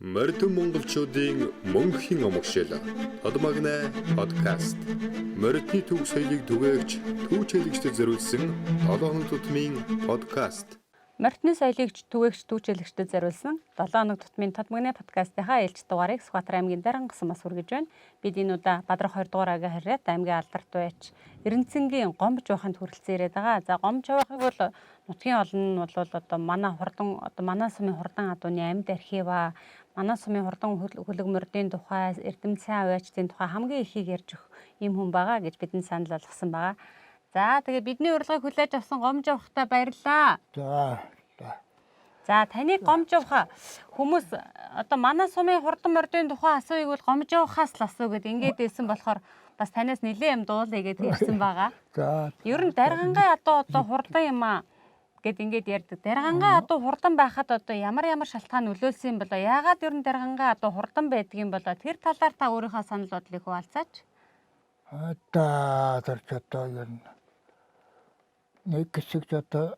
Мордон монголчуудын мөнхийн омгшил Тодмагнай подкаст. Мордны төв соёлыг түгээгч, түүчээлэгчдэд зориулсан 7 хоног тутмын подкаст. Мордны соёлыг түгээгч, түүчээлэгчдэд зориулсан 7 хоног тутмын Тодмагнай подкастынхаа ээлж дугаарыг Сүхбаатар аймгийн Дарангасан бас хүргэж байна. Бид энэ удаа Бадрах 2 дугаар агийн харьяат аймгийн алдарт байж Эрэнцэнгийн Гомбож ууханд хүрэлцэн ирээд байгаа. За, Гомбож уухыг бол нутгийн олон нь бол одоо манай хурдан одоо манай сумын хурдан адууны амьд архива, манай сумын хурдан хөлөг мордын тухай, эрдэмт сайн авиачдын тухай хамгийн ихийг ярьж өгөх ийм хүн байгаа гэж бидэнд санал болгосон байгаа. За, тэгээ бидний урилгыг хүлээж авсан Гомж явахтаа баярлалаа. За. За, таныг Гомж явах хүмүүс одоо манай сумын хурдан мордын тухай асууыг бол Гомж явахаас л асуу гэд ингээд хэлсэн болохоор бас танаас нэлээд юм дуулъя гэд ирсэн байгаа. За. Ер нь даргангаа одоо хурдан юм аа гэд ингээд ярьдаг. Даргангаа адуу хурдан байхад одоо ямар ямар шалтгаан нөлөөлсөн юм болоо? Яагаад ер нь даргангаа адуу хурдан байдаг юм болоо? Тэр талаар та өөрийнхөө санал бодлыг хуваалцаач. Одоо тэр ч одоо ер нь нэг хэсэг ч одоо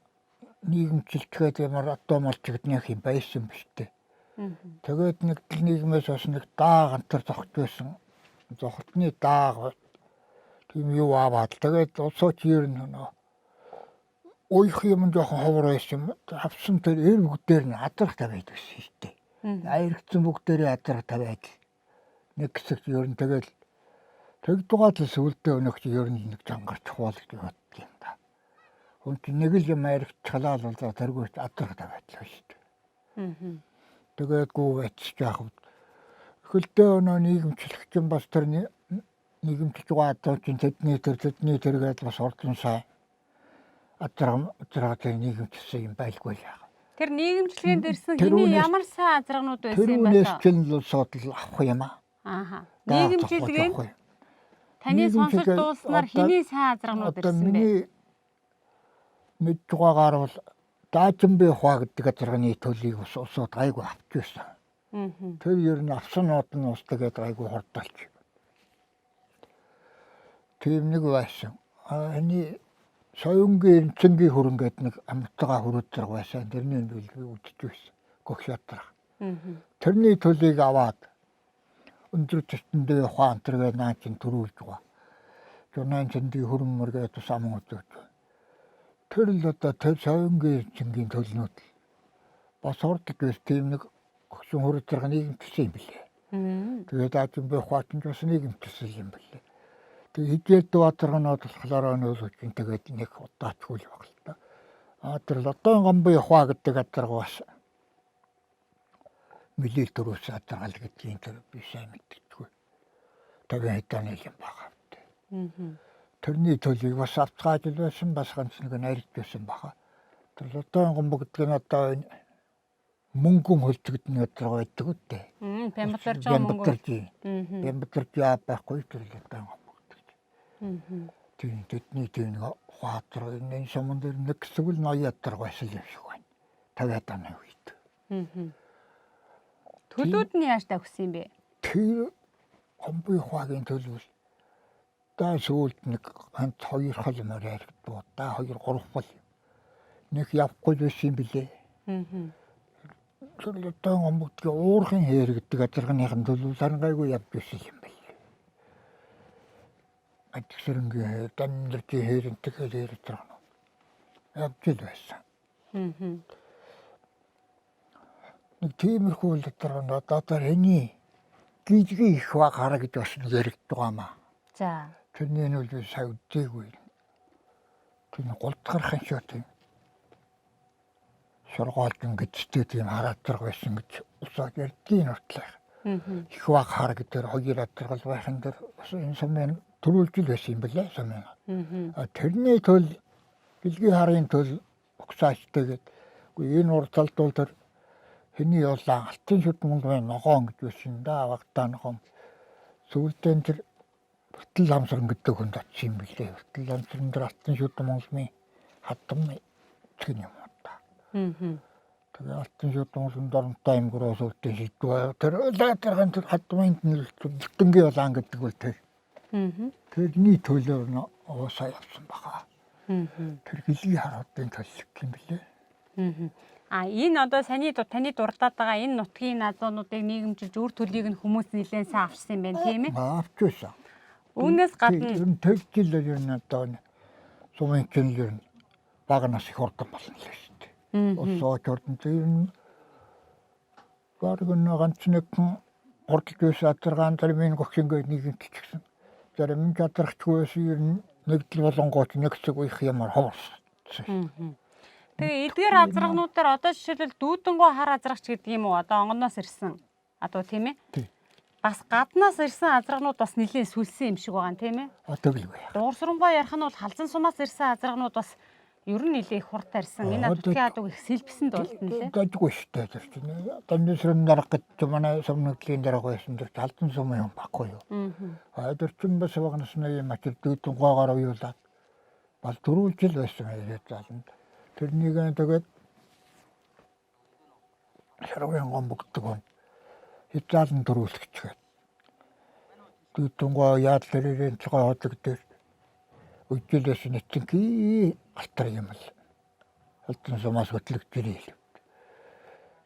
нийгэмчлэлтгээд ямар одоо молчигдных юм байсан биш үү? Тэгээд нэг нийгмээс бас нэг даа гантар зогт байсан. Зогтны даа тийм юу аваад тэгээд улсууч ер нь нөө уях юм жоохон ховор байсан юм. Авсан тэр эр бүгдээр нь адрах тавиад байсан шүү дээ. Аяргцсан бүгдээрээ адрах тавиад нэг хэсэгт ер нь тэгэл тэгдугаад л сүлдээ өнөх чи ер нь нэг чангарч хуул гэж бодсон юм да. Хүн чинь нэг л юм аяргцлаа л бол тэргүүч адрах тавиад л шүү дээ. Тэгээд гүү ачиж яах вэ? Хөлдөө өнөө нийгэмчлэх чинь бас тэр нийгэмчилж байгаа адуу чинь тэдний тэр тэдний тэргээд бас ордон сай адрага тэр нийгэмчилсэн юм байлгүй л яах. Тэр нийгэмчилгээнд ирсэн хэний ямар сайн азарганууд байсан юм бэ? Тэрүүнээс чинь л суудал авах юм аа. Ааха. Нийгэмчилгээнд таны сонсож дууснаар хэний сайн азарганууд ирсэн бэ? Миний мэдж байгаагаар бол Даажинбэ ухаа гэдэг азарганы төлийг бас усууд гайгүй авч байсан. Тэр ер нь авсан нууд нь ус тэгээд гайгүй хурдалч. Тийм нэг байсан. А энэ Соёнгийн Эрцэнгийн хүрэн гэдэг нэг амтгаа хүрүүтрэг байсан. Тэрний би үзэж байсан. Гөгш ядрах. Тэрний төлийг аваад өндөр төсөндөө ухаан тэргээ наа чин төрүүлж байгаа. Журнаан цэндийн хүрэн мөргээ тус аман үзэж. Тэр л одоо тэр Соёнгийн Эрцэнгийн төлнүүд бас урдд байсан тийм нэг гөгшин хүрүүтрэг нийгэмчилсэн юм билээ. Тэгээд Даажинбэ ухаан ч бас нийгэмчилсэн юм билээ. Тэгээ хижээл дуадарганууд болохоор нөлөөч чинь тэгээд нэг удаачгүй л баг л та. А тэр Лодон гомбо ухаа гэдэг адарга бас мэлэл төрөөс адаргал гэдгийг тэр би сайн мэддэггүй. 50 хэдэн юм байгаа. Тэрний төлийг бас авцгааж л байсан, бас ганц нэг найрж байсан баха. Тэр Лодон гомбо гэдэг нь одоо энэ мөнгөн хөлцөгдний адарга байдаг үү? Бямбаларж мөнгө. Бямбаларж яа байхгүй тэр Лодон гомбо. Тийм тэдний тийм нэг ухаатар энэ суман дээр нэг хэсэг л ноён ядарга байсан юм шиг байна. 50-аад оны үед. Төлүүд нь яаж тавьсан юм бэ? Тэр гомбын ухаагийн төлөв даа сүүлд нэг ганц хоёр хол морь яригдуу да 2 3 хол нэг явахгүй байсан юм билээ. Тэр одоо гомбогдгийн уурхын хээр гэдэг азарганыхан төлөв сарангайгүй явж байсан юм байна. Ажигсэрнгийн дандарчийн хээр тэгэл ярьж байгаа юм. Явж л байсан. Нэг тиймэрхүү л дотор нь одоо тэр хэний гижиг их ба гара гэж бас нэг яригддаг юм аа. За. Тэрний нь үл би сайн үзээгүй. Тэр голдгарах юм шиг тийм. Шоргоолжин гэжтэй тийм хараатарга байсан гэж усаад ярьдгийн нуртлаа. Их ба хар гэдэг хоёр адаргал байх энэ дэр бас энэ сумын төрүүлж л байсан юм билээ сумын. А тэрний төл бэлгийн харын төл угсаачтай гээд үгүй энэ урд талд бол тэр хэний явлаа алтын шүд мөнгөний ногоон гэж байсан да багтаа ногоон. Сүүлдээ тэр Бүтэн ламсран гэдэг хүнд очсон юм билээ. Бүтэн ламсран дээр алтын шүд Монголын хадам гэх юм уу та. Тэгээ алтын шүд Монголын доромтой аймаг руу сүүлдээ шийдвэ. Тэр лаадарган тэр хадмын бүтэнгийн улаан гэдэг бол тэр. Тэрний төлөөр нь уусаа явсан баха. Тэр гэлгийн харуудын төлөв юм билээ. А энэ одоо саний таны дурдаад байгаа энэ нутгийн азуунуудыг нийгэмжилж үр төлийг нь хүмүүс нэлээд сайн авсан юм байна, тийм ээ? Авч байсан. Үүнээс гадна Ер нь тэгжил ер нь одоо энэ сумын чинь ер нь бага нас их хурдан болно л шүү дээ. Усооч хурдан ер нь бараг нэг ганц нэгэн хурдалж байсан азаргаан зарим гогш ингээд нийгэмтчихсэн. Зарим нь чадрахчгүй байсан ер нь нэгдэл болонгоот нэг хэсэг уях ямар ховорсон. Тэгээ эдгээр азаргануудаар одоо жишээлбэл дүүдэнгөө хар азаргач гэдэг юм уу, одоо онгоноос ирсэн адуу, тийм ээ? Тий. Бас гаднаас ирсэн азарганууд бас нэлээд сүлсэн юм шиг байгаа юм, тийм ээ? Тэгэл бай. Дуурсрангуй ярих нь бол халзан сумаас ирсэн азарганууд бас ер нь нэлээд их хурд тарьсан. Энэ нутгийн адууг их сэлбсэн дуултан лээ. Гажгүй шүү дээ тэр чинь. Дамжсрын дарга гэж манай сумнагдлын дарга байсан тэр халзан сум юм баггүй юу. А тэр чинь бас багнасны юм ачир дүүдэнгойгоор уюулаад бас дөрвөн жил байсан яриад заланд. Тэрнийг тэгээд шарвын гом бүгдэг хүн хязгаалan төрүүлчихгээд. Дүүдэнгой яад тэрийн цогой ходог дээр үжилээс нэцэнхий галтар юм л. Халзан сумаас хөтлөгдөж ирээ.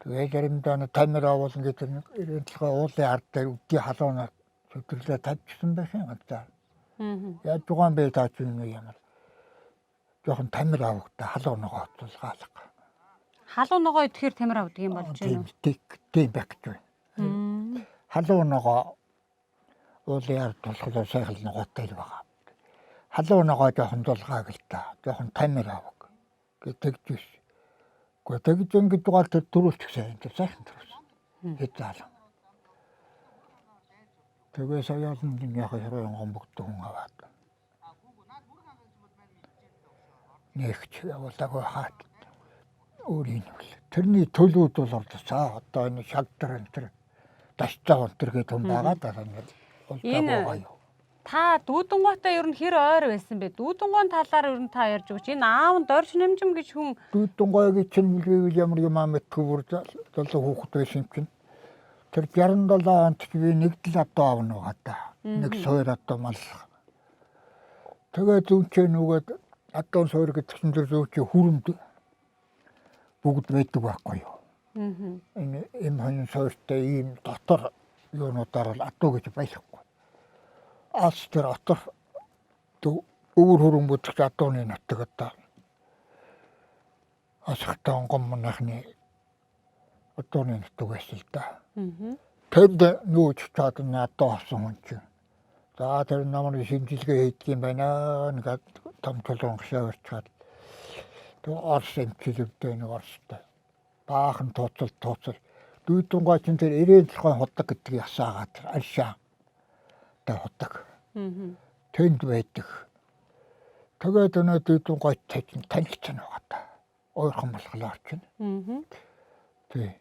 Тэгээ заримдаа тамир авуулна гэдэг нэг ирэн толгой уулын ард дээр үдий халуунаар сөдөрлөө тавьчихсан байсан ганцаа. Яаж байгаа юм бэ та чинь нэг ямар жоохон тамир авахтай халуун ногоо тулгаалга. Халуун ногоо идэхээр тамир авдаг юм болж байна уу? Тийм байх гэж байна. Халуун ногоо уулын ард тулхлаа сайхан ногоотой л байгаа. Халуун ногоо жоохон тулгаа гэл та. Жоохон тамир авах гэдэг биш. Гэхдээ тэгж ингэж дугаар тэр төрүүлчихсэн. Тэр сайхан төрүүлсэн. Хязгаалan. Тэгээ саяалан яг хэрэг гомбогдсон хүн аваад. Нэгч явуулаагүй хаад өөрийн үл. Тэрний төлөвд бол орлоо. Одоо энэ шагдар энэ төр дашцаа энэ төр гэдэг хүн байгаа даа энэ. Энэ та дүүдэнгуйтай ер нь хэр ойр байсан бэ? Дүүдэнгуйн талаар ер нь та ярьж өгч. Энэ аав нь Дорж Нэмжим гэж хүн Дүүдэнгуйг чинь би ямар юм аа мэдгүй бүр залуу хүүхэд байсан юм чинь. Тэр 67 онд чи би нэгдэл адуу авна уу та. Нэг суур адуу маллах. Тэгээ зүүнчээ нүгээд адуун суур гэдэг чинь тэр зүүнчээ хүрэмд бүгд байдаг байхгүй юу. Энэ эм хонь суурьтай ийм дотор юунуудаар бол адуу гэж баялахгүй. Ас тэр отор өвөр хүрэн бүдэгч адууны нутаг одоо асахтай онгон манайхны адууны нутаг байсан л да. Тэнд нүүж чад надад авсан хүн чинь. За тэр намрын шинжилгээ хийдэг юм байна. Нэг том чулуун гшаа барьчаад. Тэр Орос эмчилгэвтэй нэг Оростой. Баахан тууцал тууцал. Дүүдэнгой чинь тэр 90 толгой худаг гэдэг ясаагаа тэр альшаа. Тэр худаг. Тэнд байдаг. Тэгээд өнөө дүүдэнгой танилцсан байгаа та. Ойрхон болохоор чинь. Тий.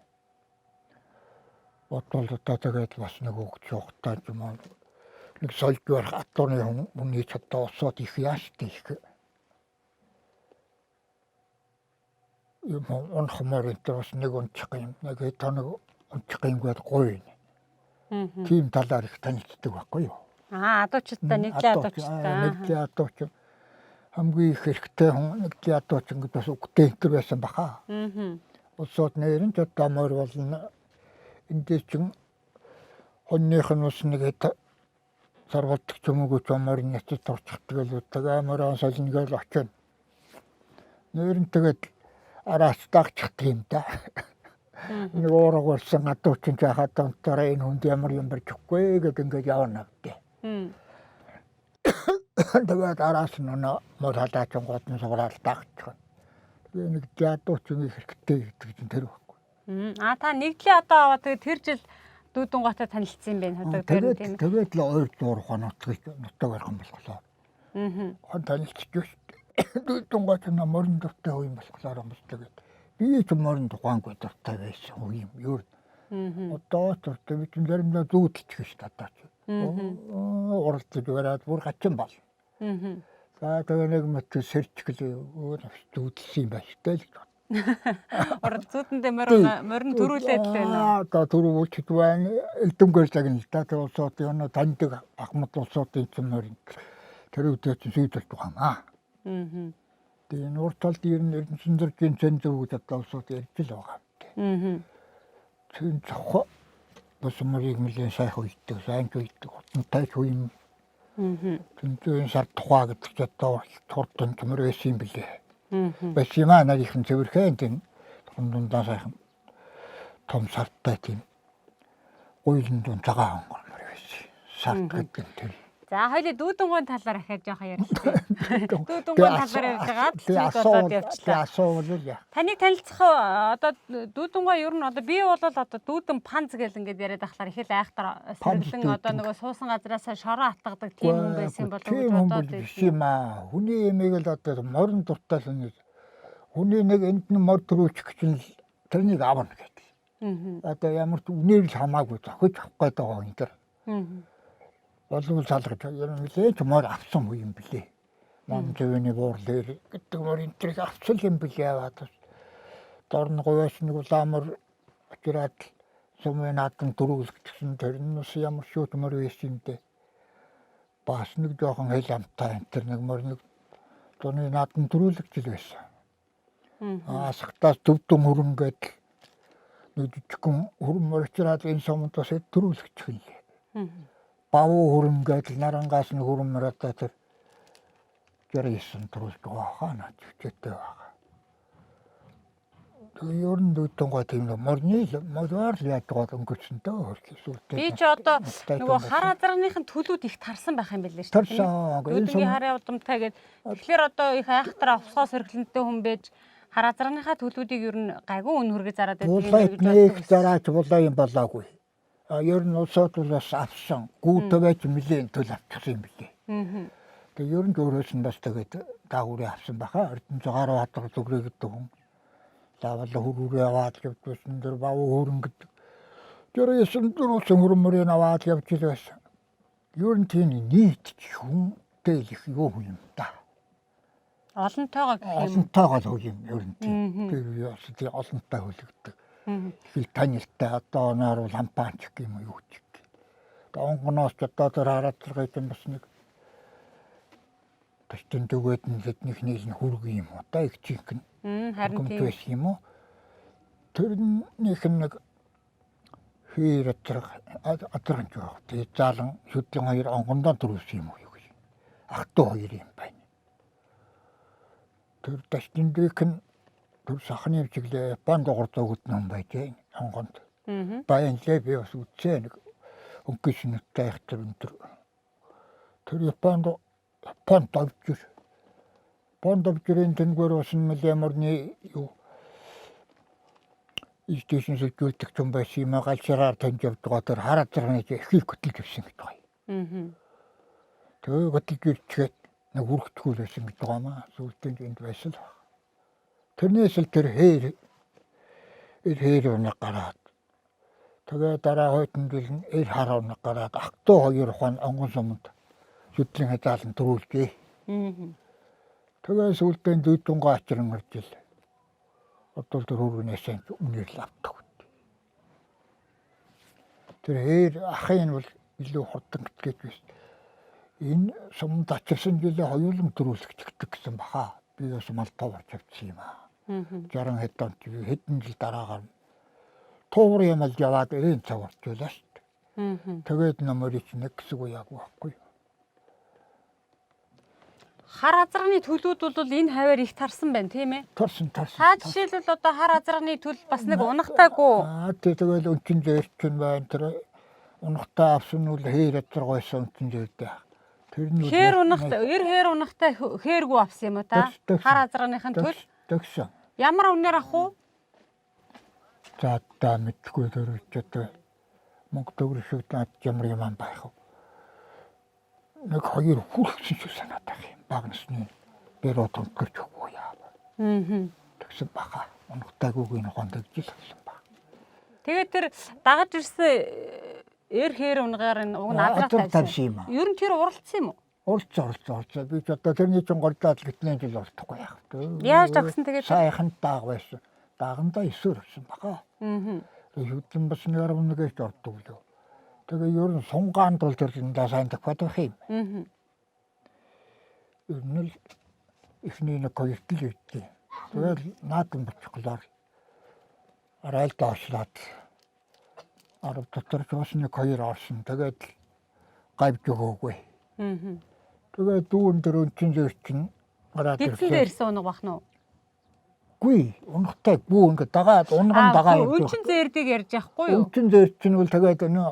Бодвол одоо тэгээд бас нэг үг жуухтай юм уу. Нэг сольж барих атууны хүний чадаа усууд их яаштай их. Юм унах мөр энэ бас нэг унчих юм. Нэг тоног унчих юм гээд гоё. Тийм талаар их танилцдаг байхгүй юу? Аа, адуучтай нэгдлийн адуучтай. Нэгдлийн адууч хамгийн их хэрэгтэй хүн нэгдлийн адууч ингэж бас үгтэй энэ төр байсан баха. Улсууд нэр нь ч одоо морь болно. Эндээс чинь хоньных нь ус нэг сарвалдаг ч юм уу ч морь няцаж турчдаг л тэгээ морин солино гэж очино. Нэр нь тэгээд араас дагчихдаг юм да. Нэг уураг болсон адуу чинь жахад донтороо энэ хүнд ямар юм барьж өгөхгүй гэд ингээд явна гэдэг. Тэгээд араас нь морь халаачингууд нь сураал дагчих. Тэгээ нэг жадуучин их хэрэгтэй гэдэг чинь тэр байхгүй. А та нэгдлийн адуу аваад тэгээд тэр жил дүүдэнгуйтай танилцсан юм байна. Одоо тэр тийм. Тэгээд л ойр зуурхан нутгийг нутаг барих болголоо. Хон танилцчих шүү дээ. Дүүдэнгуй чинь морин дуртай хүн болохоор юм тэгээд би ч морин тухаангүй дуртай байсан хүн юм. Юу. Одоо дуртай би чинь заримдаа зүүдэлчих шүү дээ одоо чи. Уралдаж бариад бүр гачин бол. За тэгээ нэг мэт сэрчгэл өөр зүүдэлсэн юм байна шүү дээ л гэж. Урал зүүдэндээ морин төрүүлээд л байна уу? Одоо төрүүлчихд байна. Элдэнгээр загна л да. Тэр улсуудын өнөө таньдаг ахмад улсуудын чинь морин тэр үедээ чинь сүйдэлт байгаа юм аа. Тэгээ нуур талд ер нь Эрдэнэсэндэржийн цэн зөв гэж одоо улсууд ярьж л байгаа юм. Тэр цохо бас мөрийг нэлээд сайхан үйдэг, сайн ч үйдэг, хутантай ч үе юм. Тэнцвэрийн сар тухай гэдэг ч одоо турдан төмөр байсан юм билээ. Байсан юм аа нарийнхан цэвэрхэн тийм дундаа сайхан том сартай тийм гуйлан дунд цагаан хонгор байсан. Сарт гэдэг нь тэр. За хоёлын дүүдэнгуйн талаар ахаад жоохон ярилцъя. Дүүдэнгуйн талаар ярьж байгаа Тэгээ болоод явчлаа. Асуувал яа. Таныг танилцах одоо дүүдэнгуй ер нь одоо би бол одоо дүүдэн панз гэл ингээд яриад ахлаар их л айхтар сэргэлэн одоо нөгөө суусан газраас шороо атгадаг тийм хүн байсан болов уу гэж бодоод биш юм аа. Хүний ямиг л одоо морин дуртай л нэг хүний нэг энд нь мор төрүүлчих гэж л тэрнийг авна гэдэг. Одоо ямар ч үнээр л хамаагүй зохиж авах гээд байгаа юм тэр. Болов салгаж ер нь нэлээд мор авсан үе юм билээ. Мон зөвний буурлаар гэдэг мор энэ тэрийг авсан юм билээ аваад бас. Дорн говьос нэг улаамар очираад сумын надан дөрүүлэгдсэн тэр нь бас ямар шүүт мор байсан юм дээ. Бас нэг жоохон хэл амтай энэ тэр нэг мор нэг зуны надан дөрүүлэгч л байсан. Асахтаас төвдөн хөрөнгөд нэг жижигхэн хөрөн мор очираад энэ суманд бас дөрүүлэгч хэлээ. Бавуу хөрөнгөд нарангаас нь хөрөн мор одоо тэр 69 төрүүлж байгаа хаа чигчээтэй байгаа. Тэгээ ер нь дүүтэнгой тийм нэг морны л мороор л яаж байгаа өнгөрсөн дөө сүлдээ. Би ч одоо нөгөө хар азарныхын төлүүд их тарсан байх юм билээ шүү дээ. Тарсан. Дүүдэнгийн харын удамтай гээд тэгэхээр одоо их айхтар овсгоо сэргэлэнтэй хүн байж хар азарныхаа төлүүдийг ер нь гайгүй үн хүргэ зараад байдаг юм Булайт гэж нэг боддог. зараач булаа юм болоогүй. А ер нь улсууд бол бас авсан. Гүйтэй байж нэлээд төл авчихсан юм билээ. Тэгээ ер нь өөрөөс нь бас тэгээд даагүрээ авсан баха. Эрдэнэ гаруй хатар зүгрээ гэдэг хүн. Заавал хөргөрөө аваад явдсан тэр бав хөрөн гэдэг. Тэр 9 дөрвөн хөрмөрийг аваад явж л байсан. Ер нь тийм нийт хүнтэй л их юу хүн юм да. Олонтойгоо гэх юм. Олонтойгоо л хүн юм ер нь тийм. Тэр бас тийм олонтой хүлэгдэг. Их танилтай одоо наар бол хампаач гэх юм уу юу ч гэх. Тэгээ онгоноос ч одоо тэр хараад зэрэг юм бас нэг тастын дүгээд нь тэднийх нийл нь хүргэн юм уу да их чихэн Харин тийм. байсан юм уу. Тэрнийх нь нэг хэр атраг атраг ч байх. Тэгээ заалан шүдэн хоёр онгондоо төрүүлсэн юм уу юу гэж. Ах トゥ хоёр юм байна. Тэр тастын дүүх нь тэр сахны чиглээ Японд дугуйд ном байжээ онгонд. Баян лээ би бас үтсээ нэг өнгөс нүттэй их тэр өндөр. Тэр Японд Японд давжир. Японд давжирын тэнгэр бас нэлээ мөрний юу Ижтэйшин сүлжүүлдэг юм байсан юм а галшираар таньж явж байгаа тэр хараад зэрэг эхийг хөтөлж явсан гэж байгаа юм. Тэгээ хөтөлж ирчгээд нэг үргэхгүй л байсан гэж байгаа юм аа. Сүүлдээ энд байсан л баг. Тэрнээс л тэр хээр эр хээр унаг гараад тэгээ дараа хойтон жил нь эр хар унаг гараад ах トゥ хоёр ухаан онгон суманд шүтлэн хязаалан төрүүлжээ. Тэгээ сүүлдээ дүйдүнгөө ачран орж ил. Одоо л тэр хөргөнөөсөө үнээр л авдаг. Тэр хээр ахын бол илүү хурдан гэж байсан. Энэ суманд ачирсан жилээ хоёулан төрүүлэгддэг гэсэн баха. Би бас мал товарч авчихсан юм аа. 60 хэдэн он хэдэн жил дараагаар туувар юм л яваад энэ цаг орчуулаа шүү дээ. Тэгээд номерыг нэг хэсэг яг байхгүй. Хар азарганы төлүүд бол энэ хаваар их тарсан байна тийм ээ. Тарсан тарсан. Та жишээлбэл одоо хар азарганы төл бас нэг унахтайгүй. Аа тэгэл өнчин зээрч байна тэр унахтаа авсан нь үл хээр азарга байсан өнчин зээрдээ. Тэр нь Хээр унахтай, эр хээр унахтай хээргүй авсан юм уу та? Хар азарганыхын төл төгсөн. Ямар үнээр авах уу? За одоо мэдгүй төрүүлж одоо мөнгө төгрөг шиг над ямар юм ам байх вэ? Нэг хоёр хүрхсэн шиг санаад байх юм. Баг насны бэрүү тонхорч өгөө яа. Тэгсэн баха. Унахтайгүйг нь ухаан тэгж л авсан ба. Тэгээд тэр дагаж ирсэн эр хээр унгаар нь уг нь азраа тавьсан юм аа. Ер нь тэр уралдсан юм уу? Уралцсан уралцсан уралцсан. Би ч одоо тэрний чинь голдоод гитнээ жил уралдахгүй яах вэ? Яаж зогсон тэгээд? Сайхан дааг байсан. Даагандаа 9-өр авсан баха. Шүтлэн бас 1.1-ээс ордог лөө. Тэгээ ер нь сунгаанд бол тэр дандаа сайн тохиод байх юм. Ер нь л Эхний нэг хоёрт л ирдээ. Тэгэл наадам бичихлоор арай л доошлоод 10 дотор ч бас нэг хоёр орсон. Тэгээд гавж өгөөгүй. Тэгээд дүүн дээр өнчин зэр чинь гараад Гидсэн дээр ирсэн унаг бах нь уу? Гүй, унахтай гүү ингээ дагаад унган дагаа явж. Өнчин зээрдийг ярьж яахгүй юу? Өнчин зэр чинь бол тэгээд нөө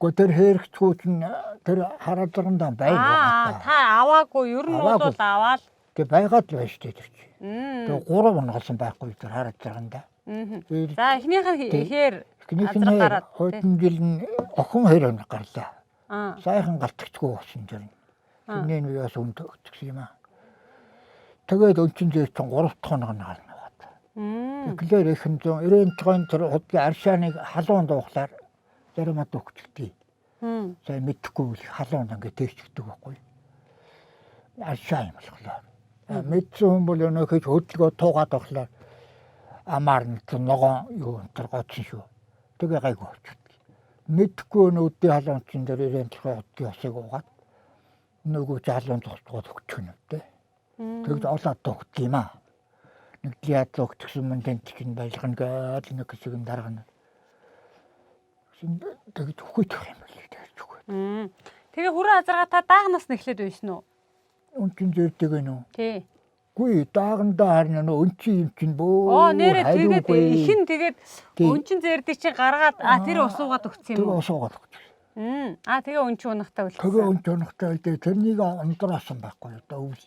гоо тэр хэрэгцгүй чинь тэр хараазрандаа байг байгаа. Та аваагүй, ер нь бол аваал. Тэг байгаад л байж тэр чинь. Тэгээ 3 унгалсан байхгүй тэр хараазрандаа. За эхнийх нь ихээр эхнийх нь хойдон жил нь охин хоёр оног гарлаа. Сайхан галтгчгүй болсон тэр. Тэрний нь бас үнд өгчихсэн юм аа. Тэгээд өнчин зэр чинь 3 дахь хоног нь гарна. Тэгэхээр их 190 тэр худлын аршааныг халуун дуухлаар зарим ад өгчдгийг. Сайн мэдэхгүй бол халуун ингээ тэгчдэг байхгүй. Аршаа юм болохоор. Мэдсэн хүн бол өнөө хийж хөдөлгөө туугаад болохоор амаар нь ногоон юу энэ төр гоцсон шүү. Тэгээ гайгүй болчихдог. Мэдэхгүй өнөө өдний халуун чин дээр 90 худлын осыг уугаад нөгөө халуун зогсдгоод өгчих нь үү. Тэгж олоод өгдөг юм аа. Нэг яадлаа өгчихсэн мөн тэнд чинь байлгана гээд нэг хэсэг нь даргана. Тэгж өгөх юм байл тэгж өгөх. Тэгээ хүрээ азаргаа та даагнаас нь эхлээд байсан уу? Өнчин зэрдэг гэнэ үү? Тий. Гүй, даагандаа харин нөө өнчин юм чинь бөө. Оо нэрээ тэгээд ихэн тэгээд өнчин зэрдэг чинь гаргаад тэр ус уугаад өгсөн юм уу? Тэр ус уугаад өгсөн. Тэгээ өнчин унахтай үлдсэн. Тэгээ өнчин унахтай үлдээ. Тэрнийг ондоросон байхгүй одоо өвөл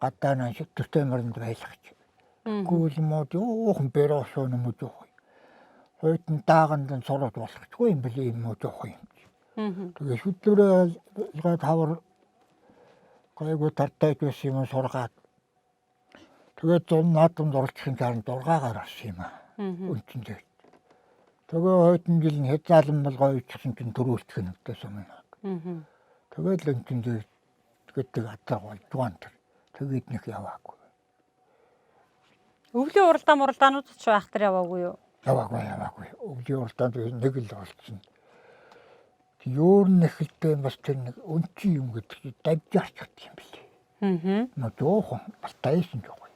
гадаа наа шүтэртэй мөрөнд байлгах. Гүйл мод юухан бэросоо юм уу жоох. Хойтон дааганд нь сураад болохчгүй юм бэлээ юм уу жоох юм. Тэгээ шүтлүрээ алгаад хавар гайгүй тартайж байсан юм сургаад. Тэгээд зун наадам зурлахын цаана 6-гаар орсон юм аа. Өнчин дээр. Тэгээ хойтон жил нь хязаалан болгоо ичсэн чинь төрүүлчих нь өвдөөс юм. Тэгээд л өнчин дээр гэдэг адлага болж байгаа юм. Тэгээд нэг яваагүй. Өвлийн уралдаан муралдаанууд ч байх тэр яваагүй юу? Яваагүй. Өвлийн уралдаанд нэг л олцсон. Юу н эхэлтэй бас тэр нэг өнчин юм гэдэг чинь давжаарч юм билээ. Нөө жоохон бас дайсан жоохон.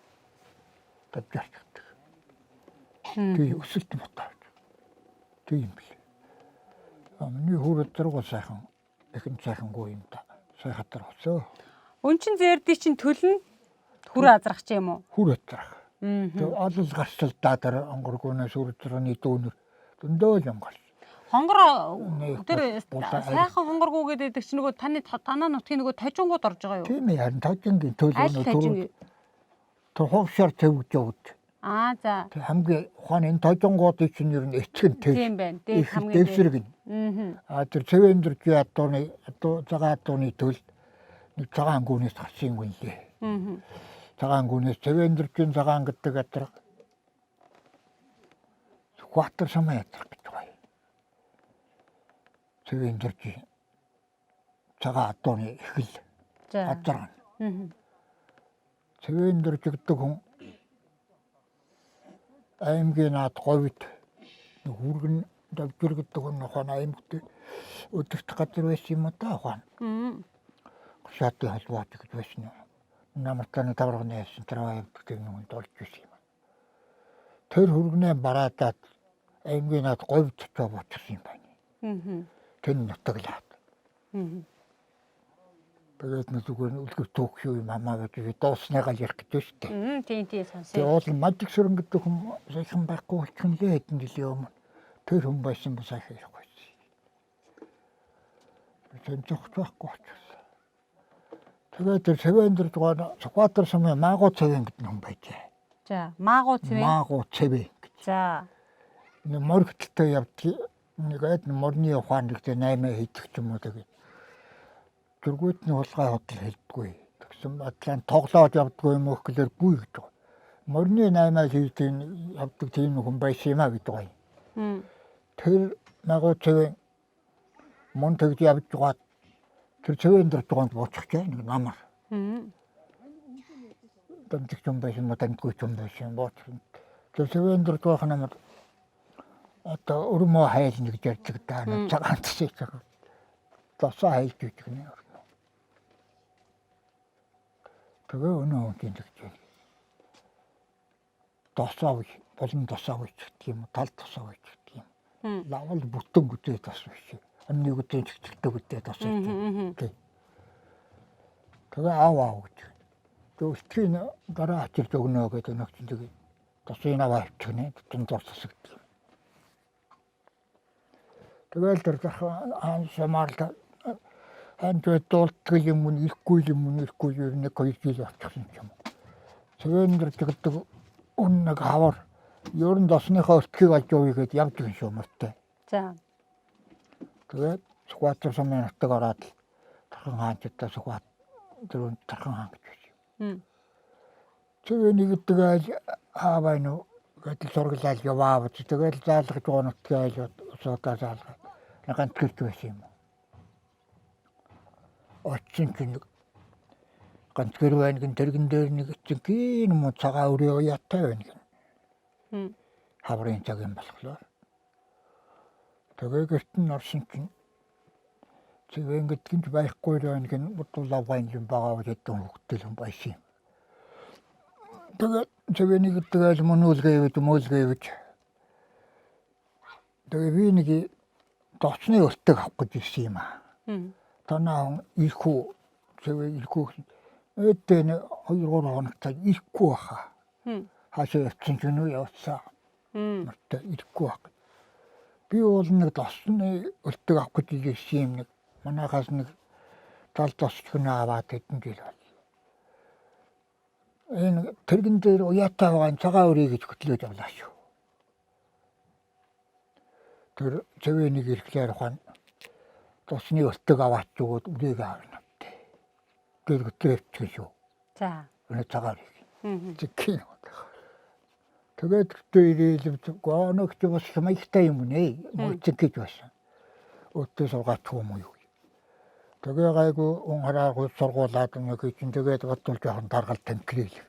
Давжаарчдаг. Тэгээ өсөлт мотоо. Тэг юм билээ. Миний хүүрд зургуул сайхан ихэн сайхангүй юм да. Сайхатар өсөө. Өнчин зээрдий чинь төлнө хүрээ азрах ч юм уу? Хүрээ азрах. Тэгээ олол гарсал даа онгоргоноос үржрөний дүүнер зөндөө л юм гарсан. Хонгор тэр сайхан хонгоргуу гэдэг чинь нөгөө таны танаа нутгийн нөгөө тожингууд орж байгаа юу? Тийм ээ, харин тожингийн төл өнөө тэр хугшаар твж явд. Аа за. Тэр хамгийн ухаан энэ тожингуудын чинь ер нь эцэг нь төв. Тийм байна. Дээд хамгийн дэвсрэг нь. Аа тэр цэвэндэрч ядууны цагаан адууны төл нэг цагаан гүнээс гарсан юм лээ. Цагаан гүнээс цэвэндэрчийн цагаан гэдэг адраг Сүхбаатар самаа ядраг гэж байгаа. Цэвэндэрч цагаан адууны эхэл адраг. Цэвэндэрч гэдэг хүн аймгийн наад говьд нэг хүргэн давжир гэдэг хүн ухаан аймагт өдөрт газар байсан юм да ухаан. Гшаатын холбоот гэж байсан юм. Намартаны таварганы яасан тэрваа явдаг тэр нүгэнд олж байсан юм. Тэр хүргнээ бараадаад аймгийн наад говьд очоо буучсан юм байна. Тэр нутаглаад. Тэгээд нэг зүгээр үлгэр түүх юм хамаа гэж дууснайгаа ярих гэж байна шүү дээ. Тийм тийм сонсъё. Тэгээд уул мадик сүрэн гэдэг хүн сайхан байхгүй болчихно лээ хэдэн жилийн өмнө. Тэр хүн байсан ба сайхан ярих байсан. Тэнцэх байхгүй болчихсон. Тэгээд тэр цэвэн дэр дугаар Сүхбаатар сумын Маагу цэвэн гэдэг хүн байжээ. За, Маагу цэвэн. Маагу цэвэн гэж. За. Нэг моргтолтой явдаг. Нэг айд морны ухаан нэгтэй 8 хийдэг ч юм уу тэгээд. Зүргүүд нь хулгай хөдөл хэлдэггүй. Тэгсэн адлан тоглоод явдгүй юм уу гэхлээр гүй гэж байгаа. Морны 8 хийдэг явдаг тийм хүн байсан юм а гэдэг гоё. Тэр Маагу цэвэн мөн тэгж явж байгаа. Тэр цэвэн дэр дугаанд буучихжээ нэг намар. Дамжих юм байсан мо дамжгүй юм байсан буучих. Тэр цэвэн дэр дугаах намар одоо өрмөө хайлна гэж ярьдаг даа нэг цагаан төсөө байгаа. Тосоо хайлж өгдөг нэ. Тэгээ өнөө хүн тэгж байна. Досоо биш, болон досоо биш гэх юм уу, тал досоо биш гэх юм. Лавл бүтэн гүдээ тос биш. Амны гүдээ чигтэлтэй гүдээ тос биш. Тэгээ аав аав гэж. Тэгээ өтгийн дараа ачирч өгнө гэдэг нэг чинь тэгээ тосын аваа авчихнэ. Тутан зор тасагдав. Тэгэл тэр хаан самаарлаа хаан дуултгал юм уу ирэхгүй юм уу ирэхгүй ер нь 1 2 жил болчихсон юм. Цэвэн дэрдэг үн нэг хавар ер нь досныхоо өртгийг олж явъя гэд явж гин шүү мөртэй. За. Тэгээд Сүхбаатар сумын нутаг ороод л Тархан хаанчтай Сүхбаат дөрөв Тархан хаан гэж байсан. Цэвэн нэгдэг айл хаавай нү гэдэл сургалал яваа. Тэгэл заалгаж байгаа нутгийн айл усуудаа заалгаад ганц гэрч байсан юм. Очсон чинь ганц гэр байна гин тэргэн дээр нэг эцэг гин юм уу цагаан өрөө уяатай байна гин. Хаврын цаг юм болохоор. Тэгээ гэрт нь орсон чинь цэвэн гэдэг нь байхгүй л байна гин бодулаа юм байгаа гэдэг хөвгтэй юм байсан юм. Тэгээ цэвэний гэдэг айл мөнүүлгээвэж мөөлгээвэж. Тэгээ би нэг доцны өртөг авах гэж ирсэн юм аа. Танаа ирэхүү цэвэ ирэхүү эдэн 2 3 хоногт ирэхгүй баха. Хаашаа явчихсан ч нү явцсан. Мөртөө ирэхгүй байх. Би бол нэг доцны өртөг авах гэж ирсэн юм нэг. Манайхаас нэг тал досч хөнөө аваад хэдэн жил бол. Энэ тэргэн дээр уяатай байгаа цагаан өрий гэж хөтлөөд явлаа шүү. Тэр цэвэ нэг ирэхлээр ухаан тусны өртөг аваач өгөөд үрийг авна. Тэр хөтлөө явчих шүү. За. Өнөө цагаан өрийг. Зиккин. Тэгээд хөтөө ирээл гоногч бас маягтай юм нэ. Мөцөг гэж байсан. Өтөө сургаач юм уу юу. Тэгээ гайгүй ун хараагүй сургуулаад нэг чинь тэгээд бодвол жоохон даргал танхирлээ.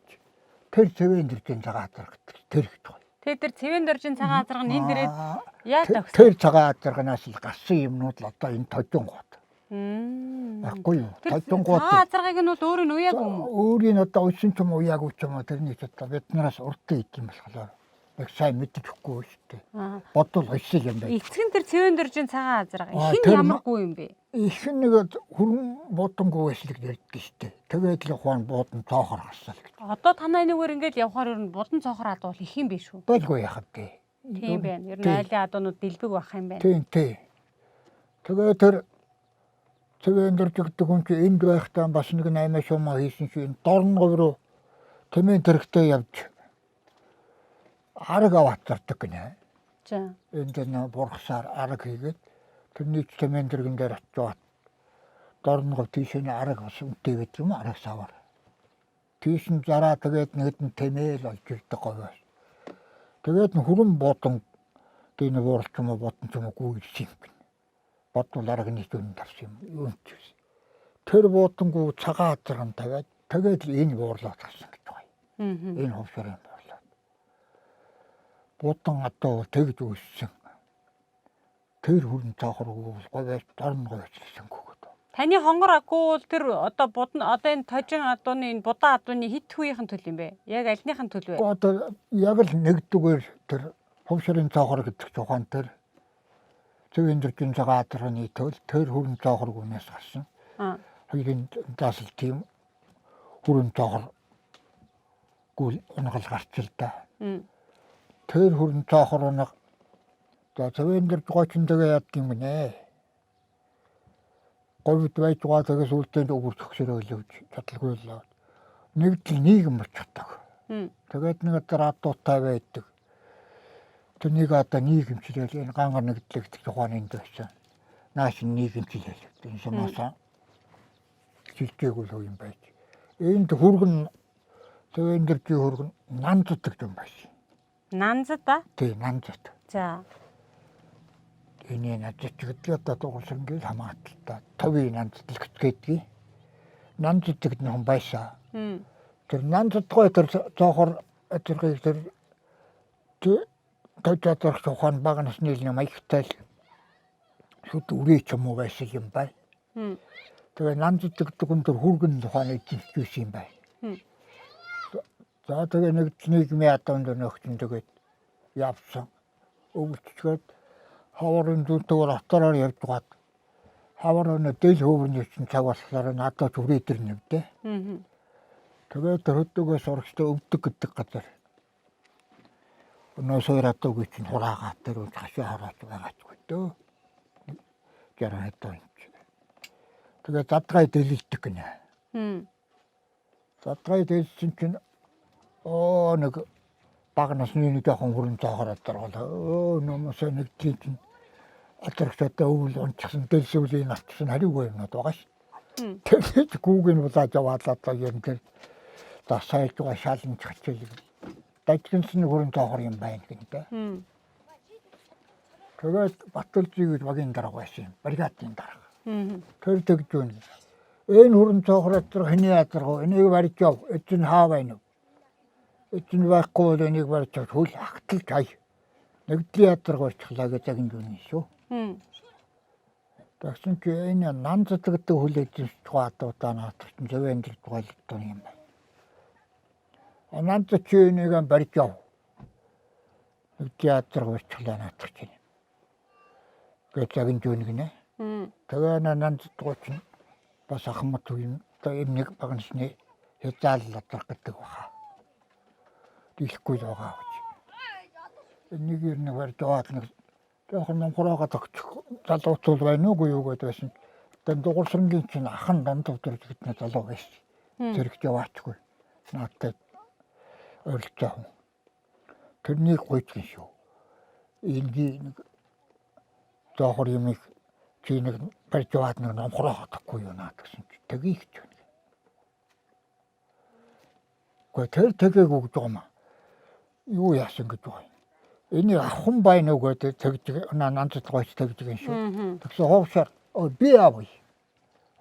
Тэр цэвэн дэржин цагаан азарга тэр их гоё. Тэгээ тэр цэвэн дөржин цагаан азарга нь энд ирээд яаж төгссөн? Тэр цагаан азарганаас л гарсан юмнууд л одоо энэ тожингууд. Баггүй юу? Тожингууд. Цагаан азаргыг нь бол өөр нь уяагүй юм уу? Өөрийг нь одоо уйсан ч юм уу уяагүй ч юм уу тэрний ч одоо биднээс урдсан ид юм болохоор нэг сайн мэдэж өгөхгүй шүү дээ. Бодвол уйсан юм байна. Эцэг нь тэр цэвэн дөржин цагаан азарга. Их нь ямар гүү юм бэ? Их нэг хүрэн буудангуу байсан л ярьдаг шүү дээ. Тэгээд л ухаан буудан цоохор гарсан л гэж. Одоо танай нүгээр ингээд явхаар ер нь будан цоохор адуул их юм биш үү? Болгүй яхав дээ. Тийм байна. Ер нь айлын адуунууд дэлбэг байх юм байна. Тийм тийм. Тэгээд тэр цэвэн дөрж гэдэг хүн чи энд байхдаа бас нэг 8 шумаа хийсэн чи энэ дорн говь руу тэмээн тэрэгтэй явж арга аваацардаг гинэ. За. Энд нэ бурхсаар арга хийгээд тэрний ч тэмээн тэрэгэн дээр очиод дорн говь тийш нь арга бас үнэтэй байдаг юм арга савар. Тийш нь зараа тэгээд нэгд нь тэмээл олж ирдэг говь. Тэгээд хүрэн буудан тийм буурал ч юм уу буудан ч юм уу гүү ирсэн юм гинэ. Бодвол арганы зүүн тавсан юм. Юу ч гэсэн. Тэр буудангуу цагаан азарган тавиад тэгээд л энэ буурлаад гарсан гэж байна. Энэ ховшрын буурлаад. Буудан одоо тэгж үүссэн. Тэр хүрэн цоохор говь дорн говь ажилласан гүгэд. Таны хонгор агуу бол тэр одоо будан одоо энэ тожин адууны энэ будан адууны хит хүүийнхэн төл юм бэ? Яг альныхын төл вэ? Одоо яг л нэгдүгээр тэр ховшрын цоохор гэдэг тухайн тэр Цэвэн дэржин цагаан азарганы төл тэр хүрэн цоохор гүнээс гарсан. Хоёрын даасал тийм хүрэн цоохор гүйл унгал гарч л да. Тэр хүрэн цоохор унга за цэвэн дэрж гочин тэгээ яд юм гинэ. Говьд байж байгаа тэгээ сүлтэнд өгөрч өгсөрөөлөвч чадалгүй л. Нэгдэл нийгэм болчихдог. Тэгээд нэг одоо радуутай байдаг. Тэрнийг одоо нийгэмчлэл энэ гангар нэгдлэгдэх тухайн энд байсан. Нааш нийгэмчлэл. Энэ сумаасаа шилжээгүй л юм байж. Энд хүргэн цэвэн дэржийн хүргэн нанздаг юм байна. Нанзад аа? Тий, нанзад. За. Энэ надад ч гэдэг одоо дугуулсан гэл хамааталтай. Товын нанздаг гэдгийг. Нанздаг нь хүн байсан. Тэр нанздгой тэр цоохор зэргийг тэр тожоодорх тухайн бага насны л маягтай л шүд үрээ ч юм уу байсан юм бай. Тэгээ нанздаг гэдэг хүн тэр хүргэн тухайн эзэмшсэн юм бай. За тэгээ нэг нийгмийн адуунд нөхцөн тэгээд явсан. Өвөлчгээд хаварын зүүнтэйгээр автороор явж байгаад хавар өнө дэл хөөрний чинь цаг болохоор надад хүрээд ирнэ дээ. Тэгээд хөдөгөөс урагштай өвдөг гэдэг газар. Өнөө сойр адуугийн чинь хураагаа тэр үн хашаа хараач байгаач дөө. 60 хэдэн он чи. Тэгээд задгай дэлэлдэг гинэ. Задгай дэлсэн чинь оо нэг бага насны нэг жоохон хүрэн цоохор адаргал. Өө номосоо нэг тийм чинь адарч одоо өвөл унчихсан дэлсүүлийн навчсан хариугүй юмнууд байгаа ш. Тэгээд гүүг нь булааж яваалаа одоо юм тэр дасааж байгаа шаланч хачаал. Дажгинсан хүрэн цоохор юм байна гэнэ. Тэгээд Баталжи гэж багийн дарга байсан юм. Бригадын дарга. Тэр тэгж байна. Энэ хүрэн цоохор адарга хэний адарга энийг барьж яв. Эзэн хаа байна вэ? Эзэн байхгүй бол энийг барьж яв. Хөл агталж хай. Нэгдлийн адарга барьчихлаа гэж загин юун шүү. Тэгсэн чи энэ нанзад гэдэг хөл эзэн тухай адуудаа наатах чинь зөв амьдрах тухай л юм байна. Нанзад чи энийг барьж яв. Нэгдлийн адарга барьчихлаа наатах чинь. Гэж загин юун гинэ. Тэгээ нанзад чинь бас ахмад юм одоо юм нэг баг насны хязаал адарга гэдэг баха. Дийлэхгүй л байгаа гэж. Нэг ер нь барьж яваад нэг жоохон номхороогоо тогтчих залуучуул байна уугүй юу гэдээ байсан. Одоо дугуйсрангийн чинь ахан дунд өдөр гэдэг нэг залуу байсан. Зэрэгт яваачгүй. Наадтай ойролцоо хүн. Тэрнийг гуйдгэн шүү. Энгийн нэг жоохор юмыг чи нэг барьж яваад нэг номхороогоо тоггүй юу наад гэсэн чи тгий гэж байна. Гэхдээ тэр тэгийг өгж байгаа юм аа. Юу яасан гэж байгаа юм. Энийг авах нь байна уу гэдэг тэгж нанцад гойч тэгж гин шүү. Тэгсэн хуувшаар би авъя.